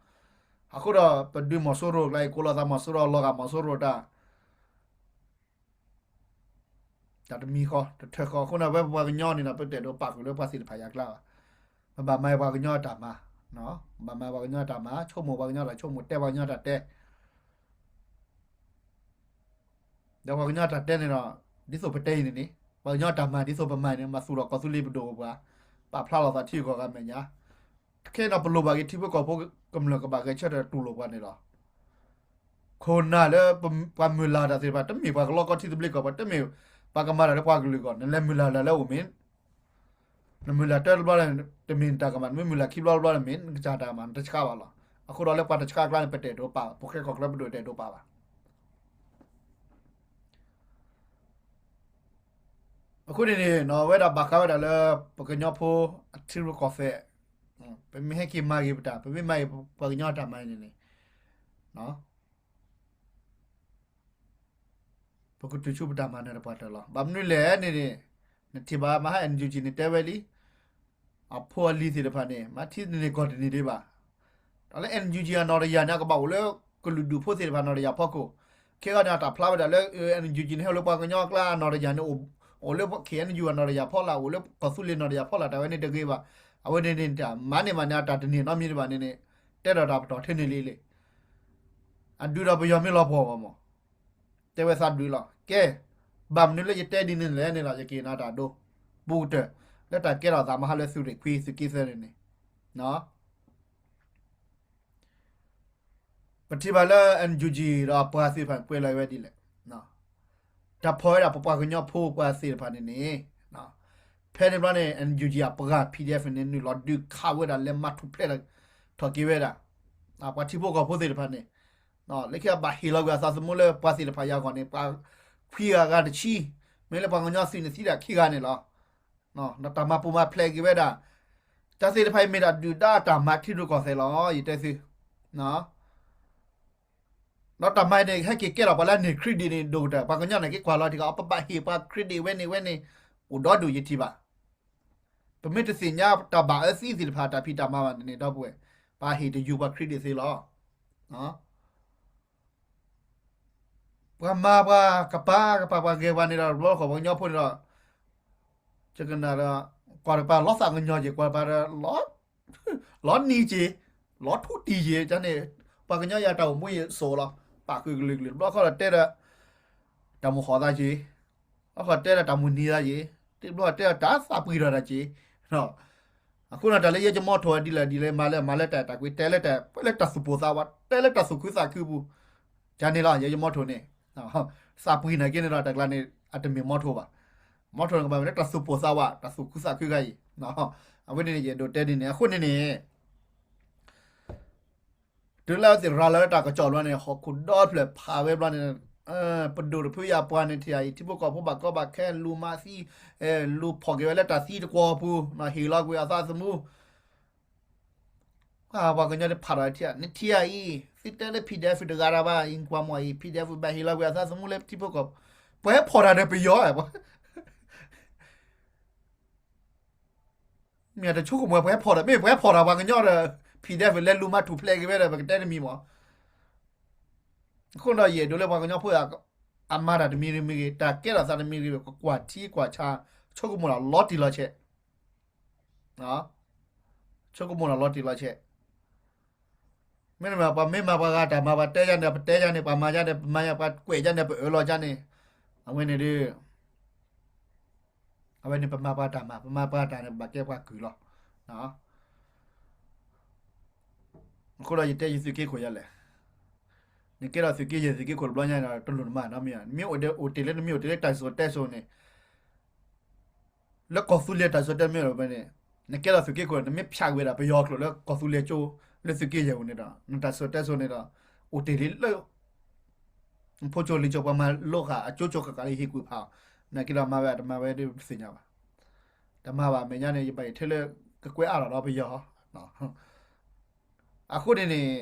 အဃိဒီး ပဒုးမီၤစိရိၤကျါအံၤ ကိးလီၤသးမီၤစိရိၤ လီၤဂာ်မီၤစိရိၤတၢ် တၢ်တမံၤဃီ တထၢဃီ အဃိန့ၣ် ဝဲပပှၤကညီန့ၣ်ဒီး ပတအဲၣ်ဒိးပာ်ဃုာ်လၢပှၤသ့ၣ်တဖၣ်အကျါဘၣ်. ပဘၣ်မၤပှၤကညီတၢ်မၤ, ပဘၣ်မၤပှၤကညီတၢ်မၤ ဆိကမိၣ်ပှၤကညီတၢ်ဆိကမိၣ် တဲပှၤကညီတၢ်တဲ ဒီးပှၤကညီတၢ်တဲန့ၣ်ဒီး ဒ်သိးပတဲအံၤန့ၣ်န့ၣ် ပှၤကညီတၢ်မၤဒ်သိးပမၤန့ၣ် မၤသူၣ်ထီၣ်ကီၢ်သူလ့ၤပဒိၣ်ပှၤ ပာ်ဖျါလီၤသးထံဂုၤကီၢ်ဂၤမဲာ်ညါ ခဲအံၤဒီးပလိၣ်ဘၣ်က့ၤထံဖိကီၢ်ဖိကမျၢၢ် ကဘၣ်ဂဲၤဆၢထၢၣ်တူၢ်လိာ်ပှၤန့ၣ်လီၤ. ခိၣ်နၢ်လၢပှၤမုၢ်လၢ်တၢ်သ့ၣ်တဖၣ် တမ့ၢ်ပှၤကလီကီထံသဘျ့ကီၢ်ပှၤ တမ့ၢ်ပှၤကမၤတၢ်လၢပှၤကလုာ်အဂီၢ် နလဲၤမုၢ်လၢ်လၢ်လၢအိၣ်မ့ၢ် နမုၢ်လၢ်တၢတဘျီန့ၣ် တမ့ၢ်နတၢ်ကမၣ် နမ့ၢ်မုၢ်လၢ်ခံဘျီတဘျီန့ၣ်မ့ၢ် နကစၢ်တၢ်ကမၣ် နတဆှးဘၣ်လီၤ. အဃိဒီးလၢပှၤတဆှးအကျါန့ၣ် ပတအဲၣ်ဒိးပာ် ဖိၣ်ဃဲကီၢ်ချၢပဒိၣ်တအဲၣ်ဒိးပာ်ဘၣ်. အဃိန့ၣ်န့ၣ် ဝဲဒၣ်ဘၣ်ဃးဝဲဒၣ်လၢ ပကညီဖိအထံရူၢ်ကီၢ်သဲး ပမ့ၢ်ဟဲက့ၤမၤဂ့ၤပတၢ် ပမ့ၢ်မၤဂ့ၤပှၤကညီအတၢ်မၤန့ၣ်န့ၣ် ပကတုၤဆူပတၢ်မၤနၢၤတပှၢ်တၢၢ်လီၤ. ဘၣ်မနုၤလဲၣ်န့ၣ်န့ၣ် နထံၣ်ဘၣ်မဟါ NUG န့ၣ်တဲဝဲလံ အဖိအလံၤသ့ၣ်တဖၣ်န့ၣ် မၤထံတန့ၢ်ကီၢ်တန့ၢ်ဒံးဘၣ်. ဒီးလၢ NUG အနီၢ်တယၢ်န့ၣ် အကဘၣ်အိၣ်လၢကလုာ်ဒူၣ်ဖိသ့ၣ်တဖၣ်နီၢ်တယၢ်ဖီခိၣ်, ခဲအံၤန့ၣ် အတၢ်ဖျါဝဲဒၣ်လၢ NUG န့ၣ်ဟဲလၢပှၤကညီအကျါအနီၢ်တယၢ်န့ၣ် အိၣ်လၢ KNU အနီၢ်တယၢ်ဖီလာ် အိၣ်လၢကီၢ်သူလ့ၤနီၢ်တယၢ်ဖီလာ် တၢ်ဝဲန့ၣ်တဂ့ၤဘၣ်. အဝဲန့ၣ်န့ၣ် တၢ်မၤန့ၢ်မးန့ၣ် အတၢ်တန့ၢ်နီတမံၤဘၣ်န့ၣ်န့ၣ် တဲဒီးတၢ်ပတီၢ်ထဲန့ၣ်လံလံ အဒုးဒီးပယီၤမ့ၢ်လီၤပှီၢ်ဂီၢ်မး တဲဝဲသးဒုးလီၤ. ကဲ ဘၣ်မနုၤလၢယတဲဒ်န့ၣ်လဲၣ်န့ၣ်လီၤ. ယက့ၤနၤတၢ်ဒိ ပူကတၢၢ် လၢတၢ်ကဲထီၣ်သးမဟါလၢသုးရ့ၣ်ခွံသုးက့သၢန့ၣ်န့ၣ် ပထံၣ်ဘၣ်လၢ NUG ဒီးအပှၤသ့ၣ်တဖၣ်ပှဲၤလီၤဝဲဒ်လဲၣ်. တၢ်ဖီၣ်ဝဲဒၣ်ပပှၤကညီဖိပှၤသ့ၣ်တဖၣ်န့ၣ်န့ၣ် ဖဲန့ၣ်ဘျီန့ၣ် NUG အပှၤ PDF န့ၣ် နုာ်လီၤဒုးခးဝဲဒၣ်လဲၤမၤထူၣ်ဖျဲးထီၣ်က့ၤဝဲဒၣ် ပှၤထံဖိကီၢ်ဖိသ့ၣ်တဖၣ်န့ၣ် လၢခံဘၣ်ဟ့ၣ်လီၤကွံာ်အသးသမူလၢပှၤသ့ၣ်တဖၣ်အံၤအဂီၢ်န့ၣ် ပှၤခွံဂၤဂၤတဆံ မ့ၢ်လၢပှၤကညီသုးန့ၣ်သံဒၣ်ခံဂၤန့ၣ်လီၤ. ဒီးတၢ်မၤပူၤမၤဖျဲးက့ၤဝဲဒၣ် တၢ်သ့ၣ်တဖၣ်အံၤမ့ၢ်ဒၣ်ဒုၣ်ဒါတၢ်မၤထံရူၢ်ကီၢ်သဲးလီၤ ယတဲသု ဒီးတၢ်မၤအံၤန့ၣ် ဟဲက့ၤကဲထီၣ်ပှၤလၢအန့ၢ် credit န့ၣ် ဒိၣ်ကတၢၢ် ပှၤကညီန့ၣ်က့ၤကွၢ်လီၤတံၢ်ကီး ပဘၣ်ဟ့ၣ်ပှၤ credit ဝဲန့ၣ်ဝဲန့ၣ် အိၣ်ဒီဒူၣ်ယထံၣ်ဘၣ်. ပမ့ၢ်တသ့ၣ်ညါတၢ်ဘၣ်အၢသံသ့ၣ်တဖၣ် တၢ်ဖံးတၢ်မၤဘၣ်န့ၣ်န့ၣ် ဒီပုၢ်ဝဲၢ် ပဟ့ၣ်တယုၢ်ပှၤ credit သ့လီၤ. ပှၤမၤပှၤကပၤကပၤ ပှၤဂဲၤပှၤန့ၣ်ဒီး တဘျီဃီပှၤကညီဖိန့ၣ်ဒီး ယကနၣ်ဒီး ကွၢ်တကပၤလီၤသးကညီၤက့ၤ ကွၢ်တကပၤဒီး လီၤနံၤက့ၤ လီၤထူတံၢ်က့ၤ န့ၣ် ပှၤကညီယၤတၢ်အိၣ်မူယစိၤလီၤ. ပာ်ဃုာ်ကလုာ်ကလုာ် တဘျီဃီဒီးတဲဒီး တၢ်မိၣ်ဃီသးက့ၤ ဘျီဃီတဲဒီးတၢ်မိၣ်နံၤသးက့ၤ တဘျီဃီတဲဒီးတၢ်သးပှံၤထီၣ်တၢ်က့ၤ အဃိန့ၣ် တၢ်လၢယဲယမီထိၣ်ဒ်လဲၣ်ဒ်လဲၣ် မၤလၢမၤလၢတၢ်တၢ်ကွံ တဲလၢတၢ် ပှဲၤလၢတၢ်သူၣ်ပိၢ်သးဝး တဲလၢတၢ်သူၣ်ခုသးခုပူၤ ကန့ၣ်လီၤ ယဲယမီထိၣ်န့ၣ် သးပှံၤနာ်က့န့ၣ်ဒီး တၢ်ကျါန့ၣ် အတမ့ၢ်မီထိၣ်ဘၣ်. မီထိၣ်န့ၣ်ကဘၣ်မ့ၢ်လၢတၢ်သူၣ်ပိၢ်သးဝး တၢ်သူၣ်ခုသးခုဂၤအံၤ အဝဲန့ၣ်န့ၣ် ယအဲၣ်ဒိးတဲဒ်န့ၣ် အဃိန့ၣ်န့ၣ် တုၤလၢအဝဲသ့ၣ်ရၤလီၤလၢတၢ်ကစီၣ်ဘျီန့ၣ် ဟီၣ်ခိၣ်ဒီဖျၢၣ်ဖးဝဲဘျီန့ၣ် ပဒိၣ်တဖုယပှၤန့ၣ်ထံၣ်အံၤ ထံဖိကီၢ်ဖိဘၣ်ကီဘၣ်ခဲ လူၤမၤသံ လူၤဖီၣ်က့ၤဝဲလၢတၢ်သံတကွီၢ်ပူၤ ဟ့ၣ်လီၤကွံာ်အသးသမူ ပှၤကညီတဖးဒီးထံၣ် နထံၣ်အံၤ သုတဲလၢ PDF တဂၤတၢ်ဘၣ် အံၤကွၢ်မီၢ်အံၤ PDF ဘၣ်ဟ့ၣ်လီၤကွံာ်အသးသမူလၢထံဖိကီၢ် ပှၤဟဲဖီၣ်တၢ်ဒီးပယီၤ မ့ၢ်တဆိကမိၣ်ပှၤဟဲဖီၣ်ဒီး မ့ၢ်ပှၤဟဲဖီၣ်တၢ်ပှၤကညီဒီး PDF လဲၤလူၤမၤထူၣ်ဖျဲးက့ၤဝဲဒီး ပကတဲတမံၤမီၢ် အဃိဒီးယအဲၣ်ဒိးလၢပှၤကညီဖိ အမၤတၢ်တမံၤတမံၤဂ့ၤ တၢ်ကဲထီၣ်သးတမံၤဂ့ၤ ကကွၢ်ထံကွၢ်ဆး ဆိကမိၣ်တၢ်လီၤတံၢ်လီၤဆဲး ဆိကမိၣ်တၢ်လီၤတံၢ်လီၤဆဲး မ့တမ့ၢ်ပှၤမ့ၢ်မၤပှၤဂၤတၢ်မၤ ပှၤတဲယါန့ၣ် ပတဲယါန့ၣ် ပှၤမၤယါန့ၣ် ပမၤယါ ပှၤကွဲးယါန့ၣ် ပအၢၣ်လီၤယါန့ၣ် အဝဲန့ၣ်ဒီး အဝဲန့ၣ်ပမၤပှၤတၢ်မၤ ပမၤပှၤတၢ်န့ၣ် ပဘၣ်ကဲပှၤကုၢ်လီၤ. အဃိဒီးယတဲယသုးက့ခိၣ်ယၤလဲၣ်, နကဲထီၣ်သုးက့ယဲၢ်သုးက့ခိၣ်တဘျီညါဒီး တလိၣ်နမၤနီတမံၤ, နမ့ၢ်အိၣ်တ့ၢ်လၢနမ့ၢ်အိၣ်တ့ၢ်လၢတၢ်စံၣ်စိၤတဲစိၤန့ၣ် လၢကီၢ်သူလ့ၤတၢ်စံၣ်စိၤတဲစိၤမ့ၢ်အိၣ်ဖဲန့ၣ် နကဲထီၣ်သုးက့ခိၣ်န့ၣ် နမ့ၢ်ဖျးကွံာ်ဝဲဒၣ်ပယီၤကျိာ်လၢကီၢ်သူလ့ၤကၠိ လၢသုးက့ယဲၢ်ပူၤန့ၣ်ဒီး နတၢ်စံၣ်စိၤတဲစိၤန့ၣ်ဒီး အိၣ်တ့ၢ်လံလၢ ဖိကၠိလံာ်ကၠိ ပှၤမၤလိဃာ်အကၠိကၠိဃၣ်ဃၣ်လၢဟ့ၣ်ကွံာ်ဖးအီၤ, နက့ဒီးမၤဝဲတမၤဝဲဒ်ပသ့ၣ်ညါဘၣ်. တမၤဘၣ် မဲာ်ညါန့ၣ် ယဘၣ်ယံာ်ထဲလၢ ကကွဲးအါထီၣ်ဒီးပယီၤ အဃိန့ၣ်န့ၣ်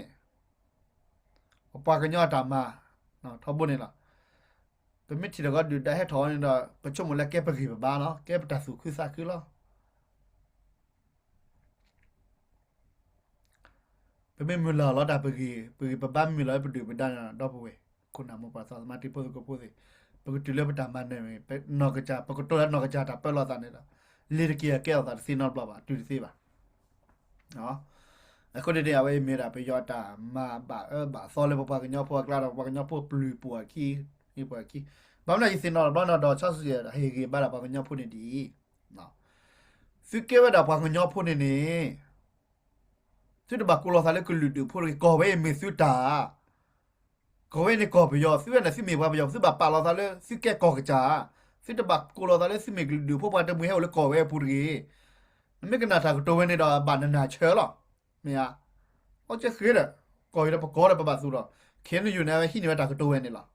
ပပှၤကညီအတၢ်မၤ ထီဘိန့ၣ်လီၤ. ပမ့ၢ်ထံၣ်တၢ်ဂီၤဒုၣ်ဒါဟဲထီၣ်န့ၣ်ဒီး ပဆိကမိၣ်လၢကဲပဂံၢ်ပဘါလီၤ, ကဲပတၢ်သူၣ်ခုသးခုလီၤ. ပမ့ၢ်မုၢ်လၢ်လီၤတၢ်ပဂံၢ်, ပဂံၢ်ပဘါမုၢ်လၢ်လၢပဒုၣ်ပဒါန့ၣ်ဒီး ဒီပုၢ်ဝဲၢ် ခိၣ်နၢ်မိၢ်ပၢ်သးသမါတံၤဖိသကိးဖိသ့ၣ်, ပကတုၤလၢပတၢ်မၤနၢၤန့ၣ် နီၢ်ကစၢ် ပကတိၤလၢနီၢ်ကစၢ်တၢ်ပၢလီၤသးန့ၣ်ဒီး လ့ၤတက့ၤအကဲထီၣ်သးတသ့နီတဘျီဘၣ် တုၤတသ့ဘၣ်. အဃိန့ၣ်န့ၣ် အဝဲအံၤမ့ၢ်ဒၣ်ပယီၤတၢ်မၤဘၣ်အၢဘၣ်သီလၢပပှၤကညီဖိအကျါဒီး ပပှၤကညီဖိပျုၤပှၤခံ, ပှၤခံ, ဘၣ်မနုၤယသ့ၣ်နီၣ်တဘျီနီၤ ဒီးဆၢစူၣ်ယဲၢ်ဟ့ၣ်ဂံၢ်ဘါဒၣ်ပှၤကညီဖိန့ၣ်ဒ်အံၤ, သုကဲဝဲဒၣ်ပှၤကညီဖိန့ၣ်န့ၣ် သုတဘၣ်ကိးလီၤသးလၢကလုာ်ဒူၣ်ဖိတဂ့ၤ, ကီၢ်ဝဲအံၤမ့ၢ်သုတၢ် ကီၢ်ဝဲန့ၣ်ကီၢ်ပယီၤ, သုဝဲန့ၣ်သုမ့ၢ်ပှၤပယီၤ သုဘၣ်ပာ်လီၤသးလၢသုကဲကီၢ်ကစၢ်, သုတဘၣ်ကိးလီၤသးလၢသုမ့ၢ်ကလုာ်ဒူၣ်ဖိပှၤတမှံၤဟဲအိၣ်လၢကီၢ်ဝဲအပူၤတဂ့ၤ. နမ့ၢ်ကနၣ်တၢ်ကတိၤဝဲန့ၣ်ဒီး ဘၣ်နနၢ်ဆၢလီၤ, မ့ၢ်ဧါ. အီကဲဃ့ဒီး ကီၢ်အံၤဒီးပကီၢ်ဒီးပဘၣ်သူၣ်ထီၣ်, ခ့ၣ်အဲၣ်ယူၣ်န့ၣ် အဝဲဟံးန့ၢ်ဝဲတၢ်ကတိၤဝဲန့ၣ်လီၤ.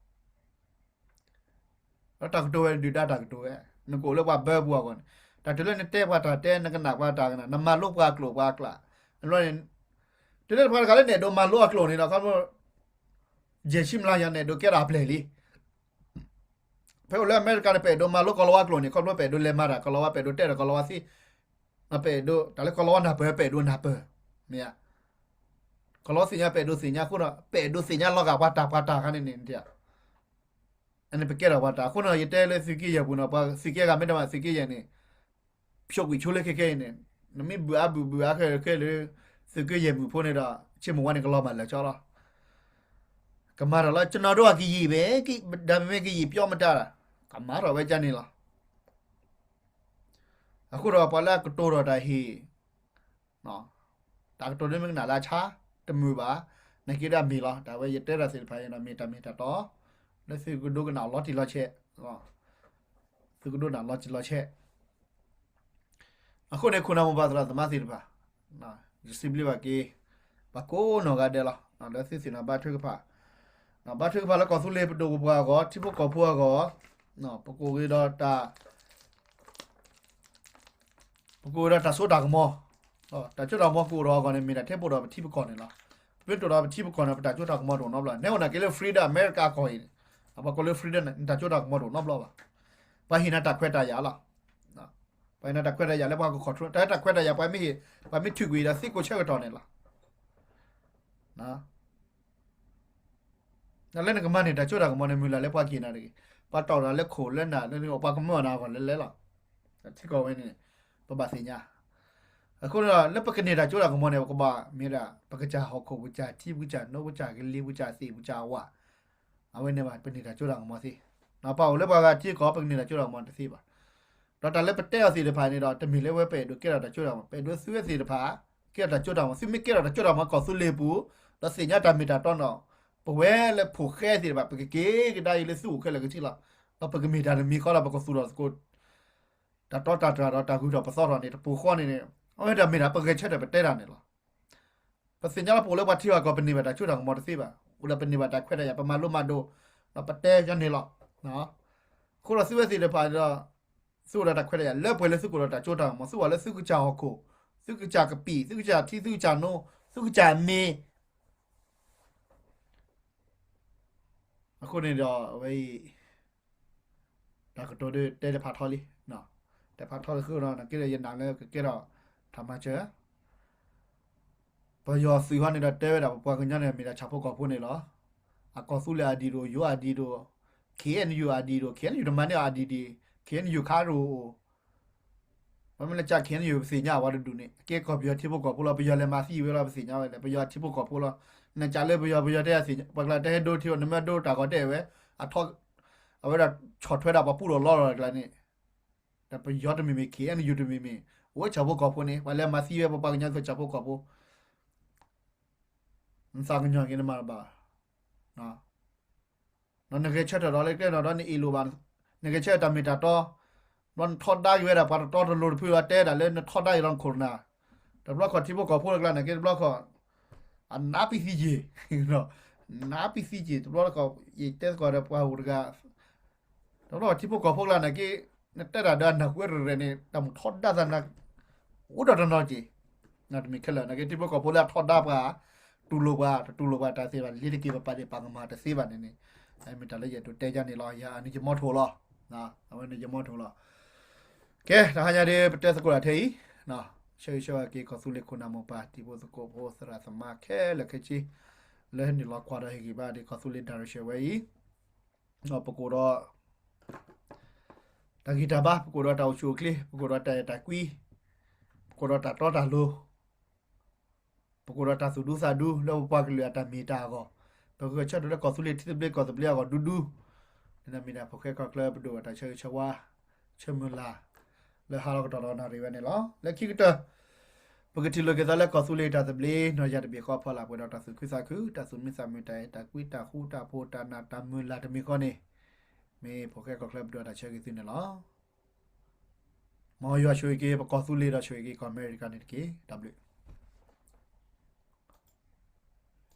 ဒီးတၢ်ကတိၤဝဲဒုၣ်ဒါတၢ်ကတိၤဝဲ, နကအိၣ်လၢပှၤဘၢပူၤအဂီၢ်န့ၣ်, တၢ်တုၤလၢနတဲပှၤတၢ်တဲ နကနၣ်ပှၤတၢ်ကနၣ် နမၤလိပှၤကျိာ်ပှၤကျၢ်, ဘျီန့ၣ်, တုၤလၢပှၤတဂၤလၢနအဲၣ်ဒိးမၤလိအကျိာ်န့ၣ်ဒီး ခီဖျိ ယဲၢ်ဆံမျးယၤ နအဲၣ်ဒိးကဲထီၣ်အပျဲၢ်လံ. ဖဲအိၣ်လၢအမဲရကၤန့ၣ် ပအဲၣ်ဒိးမၤလိကီၢ်လီၤဝါကျိာ်န့ၣ် ခီဖျိပအဲၣ်ဒိးလဲၤမၤတၢ်ကီၢ်လီၤဝါ ပအဲၣ်ဒိးတဲဒီးကီၢ်လီၤဝါသ့, ပအဲၣ်ဒိး တၢ်လၢကီၢ်လီၤဝါနၢ်ပၢၢ် ပအဲၣ်ဒိးနၢ်ပၢၢ်, မ့ၢ်ဧါ. ကီၢ်လီၤဝါသ့ၣ်ညါ ပအဲၣ်ဒိးသ့ၣ်ညါအဃိဒီး ပအဲၣ်ဒိးသ့ၣ်ညါလီၤဂာ်ပှၤတၢ်ပှၤတၢ်ခါန့ၣ်န့ၣ် အန့ၣ်ပကဲထီၣ်ပှၤတၢ် အဃိန့ၣ် ယတဲလၢသုးက့ယဲၢ်ပူၤန့ၣ် ပှၤသုးက့ဂၤမ့တမ့ၢ်သုးက့ယဲၢ်န့ၣ် ဖျိးကွံာ်ဆိလၢခဲခဲအံၤန့ၣ်, နမ့ၢ်ဘုၣ်အါဘုၣ်ဘုၣ်အါခဲခဲလၢ သုးက့ယဲၢ်မုၣ်ဖိန့ၣ်ဒီး ဆ့မိၣ်ဝါန့ၣ်ကလီၤမၢ်လၢာ်ကၠီလီၤ. ကမၤထီၣ်လၢ ကျွန်တော်တို့ကရင်ပဲ, ဒါပေမဲ့ ကရင်ပြောမတတ်တာ, ကမၤထီၣ်ဝဲကန့ၣ်လီၤ. အဃိဒီးပှၤလၢအကတိၤထီၣ်တၢ်ဟ့ၣ် တၢ်ကတိၤလၢမ့ၢ်ကနၣ်လၢအဆါ တမုာ်ဘၣ်, နာ်က့ဒၣ်မ့ၢ်လီၤ. တၢ်ဝဲယတဲတၢ်သ့ၣ်တဖၣ်အံၤဒီး မ့ၢ်တၢ်မ့ၢ်တၢ်တီ လၢသုးကဒိကနၣ်လီၤတံၢ်လီၤဆဲး, သုးကဒိကနၣ်လီၤတံၢ်လီၤဆဲး. အဃိန့ၣ် ခိၣ်နၢ်မိၢ်ပၢ်သရၣ်သမါသ့ၣ်တဖၣ်, ယစံးဘျုးဘၣ်က့ၤ ပှၤကိးနီၢ်ဂၤဒဲးလီၤ. လၢသုသ့ၣ်နီၣ်ဘါထုကဖၣ်, ဘါထုကဖၣ်လၢကီၢ်သူလ့ၤပဒိၣ်ပပှၢ်အဂီၢ် ထံဖိကီၢ်ဖိအဂီၢ်, ပကအိၣ်ဂ့ၤဒီးတၢ် ပကအိၣ်ဒီးတၢ်စိတၢ်ကမီၤ, တၢ်စိတၢ်ကမီၤကအိၣ်ဒီးအဂီၢ်န့ၣ် မ့ၢ်တၢ်ထဲပအိၣ်ဒီးပထံပကီၢ်န့ၣ်လီၤ. ပမ့ၢ်တအိၣ်ဒီးပထံပကီၢ်န့ၣ် ပတၢ်စိတၢ်ကမီၤတအိၣ်နီတဘျီ. နဲအိၣ်နာ်က့လၢ freedom အမဲရကၤကီၢ်အံၤန့ၣ်, ပှၤကိးလၢ freedom န့ၣ် နတၢ်စိတၢ်ကမီၤတအိၣ်နီတဘျီဘၣ်. ပှၤဟ့ၣ်နၤတၢ်ခွဲးတၢ်ယာ်လီၤ. ပှၤဟ့ၣ်နၤတၢ်ခွဲးတၢ်ယာ်လၢပှၤက control တၢ်လၢတၢ်ခွဲးတၢ်ယာ် ပှၤမ့ၢ်ဟ့ၣ် ပှၤမ့ၢ်ထုးကွံာ်ဒီးသံကိးဆၢကတီၢ်န့ၣ်လီၤ. လၢနကမၤန့ၢ်တၢ်စိတၢ်ကမီၤန့ၣ် မုၢ်လၢ်လၢပှၤက့ၤနၤတဂ့ၤ. ပှၤတီၢ်နၤလၢခိၣ်လၢနၢ်လၢ ပှၤကမၢအီၣ်နၤအဂီၢ်လၢလဲလီၤ. ထံကီၢ်ဝဲန့ၣ် ပဘၣ်သ့ၣ်ညါ. အဃိန့ၣ်ဒီး လၢပကန့ၢ်တၢ်စိတၢ်ကမီၤန့ၣ် ပကဘၣ်မ့ၢ်ဒၣ် ပကစၢ်ဟီၣ်ခိၣ် ပကစၢ်ထံ ပကစၢ်နိ ပကစၢ်ကလံၤ ပကစၢ်သ့ၣ် ပကစၢ်ဝၣ် အဝဲန့ၣ်ဘၣ် ပန့ၢ်တၢ်စိတၢ်ကမီၤသ့. ပအိၣ်လၢပှၤဂၤထံကီၢ် ပကန့ၢ်တၢ်စိတၢ်ကမီၤတသ့ဘၣ်. ဒီးတၢ်လၢပတဲအီၤသ့ၣ်တဖၣ်န့ၣ်ဒီး တမ့ၢ်လၢဝဲပအဲၣ်ဒိးကဲထီၣ်တၢ်စိတၢ်ကမီၤ, ပအဲၣ်ဒိးသုဝဲသ့ၣ်တဖၣ် ကဲထီၣ်တၢ်စိတၢ်ကမီၤ, သုမ့ၢ်ကဲထီၣ်တၢ်စိတၢ်ကမီၤကီၢ်သူလ့ၤပူၤ, ဒီးသ့ၣ်ညါတၢ်မ့ၢ်တၢ်တီနီၤ, ပဝဲလၢဖိၣ်ဃဲသ့ၣ်တဖၣ် ပကက့ၤကဒါအံၤလၢသုအိၣ်ခဲလၢာ်ကထံၣ်လီၤ. ဒီးပကမ့ၢ်တၢ်တမံၤဃီဒီး ပကသူၣ်ထီၣ်သကိး တၢ်တီတၢ်တြၢ်ဒီးတၢ်ဂုၤထီၣ်ပသီထီၣ်န့ၣ် တပူၤဃီန့ၣ်န့ၣ် အဝဲဒၣ်မ့ၢ်ဒၣ်ပဂဲၤဆၢထၢၣ်ပတဲတၢ်န့ၣ်လီၤ. ပသ့ၣ်ညါလၢပအိၣ်လၢပှၤထံပှၤကီၢ် ပန့ၢ်ဘၣ်တၢ်စိတၢ်ကမီၤတသ့ဘၣ်, အိၣ်ဒီးပန့ၢ်ဘၣ်တၢ်ခွဲးတၢ်ယာ် ပမၤလိမၤဒိး, ဒီးပတဲယၤန့ၣ်လီၤ. အဃိဒီးသုဝဲသ့ၣ်တဖၣ်ဒီး သုအိၣ်ဒီးတၢ်ခွဲးတၢ်ယာ်လၢပှဲၤလၢသုကအိၣ်ဒီးတၢ်စိတၢ်ကမီၤ, သုအိၣ်လၢသုကစၢ်ဟီၣ်ခိၣ်, သုကစၢ်ကပံာ်, သုကစၢ်ထံ, သုကစၢ်နိ, သုကစၢ်မ့ၢ် အဃိန့ၣ်ဒီးအဝဲအံၤ တၢ်ကတိၤဒ်တဲတဖးထီလံ, တဲဖးထီလံဃုာ်ဒီး နက့ဒီးယနာ်လၢကကဲထီၣ်တၢ်မၤစၢၤ, ပယီၤသုးဟီန့ၣ်ဒီးတဲဝဲဒၣ် ပပှၤကညီန့ၣ်မ့ၢ်ဒၣ်ဆၣ်ဖိကီၢ်ဖိန့ၣ်လီၤ. အကီၢ်သူလ့ၤအဒံးဒိၣ်, ယိၤအဒံးဒိၣ်, ခ့ၣ်အဲၣ်ယူၣ်အဒံးဒိၣ်, ခ့ၣ်အဲၣ်ယူၣ်တမၤန့ၢ်အဒံးဒံး, ခ့ၣ်အဲၣ်ယူၣ်ခးရိၣ်အိၣ် ပမ့ၢ်လၢကၢ် ခ့ၣ်အဲၣ်ယူၣ် ပသ့ၣ်ညါအဝဲတဒူၣ်န့ၣ် အကဲကီၢ်ပယီၤထံဖိကီၢ်ဖိလီၤ. ပယီၤလဲၤမၤသံဝဲလီၤ ပသ့ၣ်ညါဝဲလဲၣ်, ပယီၤထံဖိကီၢ်ဖိလီၤ. နကၢ်လၢပယီၤ ပယီၤတဲသ့ၣ်ညါ ပှၤကျါတဲဟဲဒိထံ နမ့ၢ်ဒိတၢ်ဂီၤတဲဝဲ, အဝဲဒၣ်ဆီၣ်ထွဲဒၣ်ပှၤပူၣ်ဒီးလီလီၤတကျါန့ၣ်, ဒီးပယီၤတမံၤမ့ၢ် ခ့ၣ်အဲၣ်ယူၣ် တမံၤမ့ၢ် အိၣ်ဆၣ်ဖိကီၢ်ဖိန့ၣ် ပှၤလဲၤမၤသံဝဲ ပပှၤကညီသ့ၣ်ဆၣ်ဖိကီၢ်ဖိ နသးကညီၤက့ၤနမၤတဘၣ်ဘၣ်. ဒီးနဂဲၤဆၢထၢၣ်ဒီးလၢကျဲနီၤဒီးနအ့ၣ်လိာ်ဘၣ်, နဂဲၤဆၢထၢၣ်တၢ်မ့ၢ်တၢ်တီ, ဘျီနထီဒါက့ၤဝဲဒၣ်ပှၤတတီတလိၤတဖုဒီးတဲဒၣ်လၢနထီဒါက့ၤလီၤနခိၣ်နၢ်, တဘျီခီၣ်ထံဖိကီၢ်ဖိတကျါန့ၣ်က့ တဘျီခီၣ် အနါပံသံယ့ၢ်, နါပံသံယ့ၢ် တဘျီခီၣ် ယတဲသကိးဒီးပှၤဟူးတဂၤ တဘျီထံဖိကီၢ်ဖိကျါန့ၣ်က့ နတဲတၢ်ဒီးအနၢ်ဟူဝဲရဲၣ်ရဲၣ်န့ၣ် တၢ်မုၢ်ထီဒါသးနၤ အိၣ်ဒီးတနီၤက့ၤ, တမ့ၢ်ခဲလၢာ်န့ၣ်က့ ထံဖိကီၢ်ဖိလၢအထီဒါပှၤ တူၢ်လိာ်ပှၤ တတူၢ်လိာ်ပှၤတၢ်သ့ဘၣ် လ့ၤတက့ၤပပာ်ဒ့ၣ်ပာ်ကမၣ်တသ့ဘၣ်န့ၣ်န့ၣ်, မ့ၢ်တၢ်လၢယအဲၣ်ဒိးတဲယါန့ၣ်လီၤ. ယၤအန့ၣ်ယမီထိၣ်လီၤ, အဝဲန့ၣ်ယမီထိၣ်လီၤ. ကဲ တဟါညါဒ်ပတဲသကိးတၢ်ထဲအံၤ, ဆၢဂ့ၤဆၢဝါက့ၤကီၢ်သူလ့ၤခိၣ်နၢ်မိၢ်ပၢ် တံၤဖိသကိးဖိသရၣ်သမါခဲလၢာ်ခဲဆ့ လၢဟဲနုာ်လီၤကွၢ်ဒီးဟ့ၣ်ဂံၢ်ဘါဒ်ကီၢ်သူလ့ၤ direction ဝဲအံၤ, ပကအိၣ်ဒီး တၢ်ဂံၢ်တၢ်ဘါ, ပကအိၣ်ဒီးတၢ်အိၣ်ဆူၣ်အိၣ်ချ့, ပကအိၣ်ဒီးတၢ်အဲၣ်တၢ်ကွံ, ပကအိၣ်ဒီးတၢ်တီတၢ်လိၤ, ပကအိၣ်ဒီးတၢ်သူၣ်ဒူသးဒူ လၢပပှၤကလုာ်အတၢ်မ့ၢ်တၢ်အဂီၢ်, ပကဂဲၤဆၢထၢၣ်လၢကီၢ်သူလ့ၤထံသဘျ့ကီၢ်သဘျ့အဂီၢ်ဒူဒူ, မ့ၢ်ဒၣ်မ့ၢ်ဒၣ်ဖိၣ်ဃဲကီၢ်ချၢပဒိၣ်ဘၣ်တၢ်ဆၢဂ့ၤဆၢဝါ, ဆၢမုၢ်လၢ်, လၢဟါလီၤကတီၢ်ဒီးနၣ်ရံၣ်ဝဲန့ၣ်လီၤ. လၢခံကတၢၢ် ပကထံၣ်လိာ်က့ၤသးလၢကီၢ်သူလ့ၤတၢ်သဘျ့ နီၢ်ယၤတဘ့ၣ်ဃီဖီလာ် ပှဲၤဒီးတၢ်သူၣ်ခုသးခု, တၢ်သူၣ်မံသးမုာ်, တၢ်အဲၣ်တၢ်ကွံ, တၢ်ဃူတၢ်ဖိး, တၢ်နာ်တၢ်မုၢ်လၢ်တမံၤဃီန့ၣ်, မ့ၢ်ဖိၣ်ဃဲကီၢ်ချၢပဒိၣ်တၢ်ဆၢဂ့ၤသုန့ၣ်လီၤ. မ်ယွၤဆိၣ်ဂ့ၤက့ၤပကီၢ်သူလ့ၤဒီး ဆိၣ်ဂ့ၤက့ၤကီၢ်အမဲရကၤန့ၣ်တက့ၢ်. တၢ်ဘျုး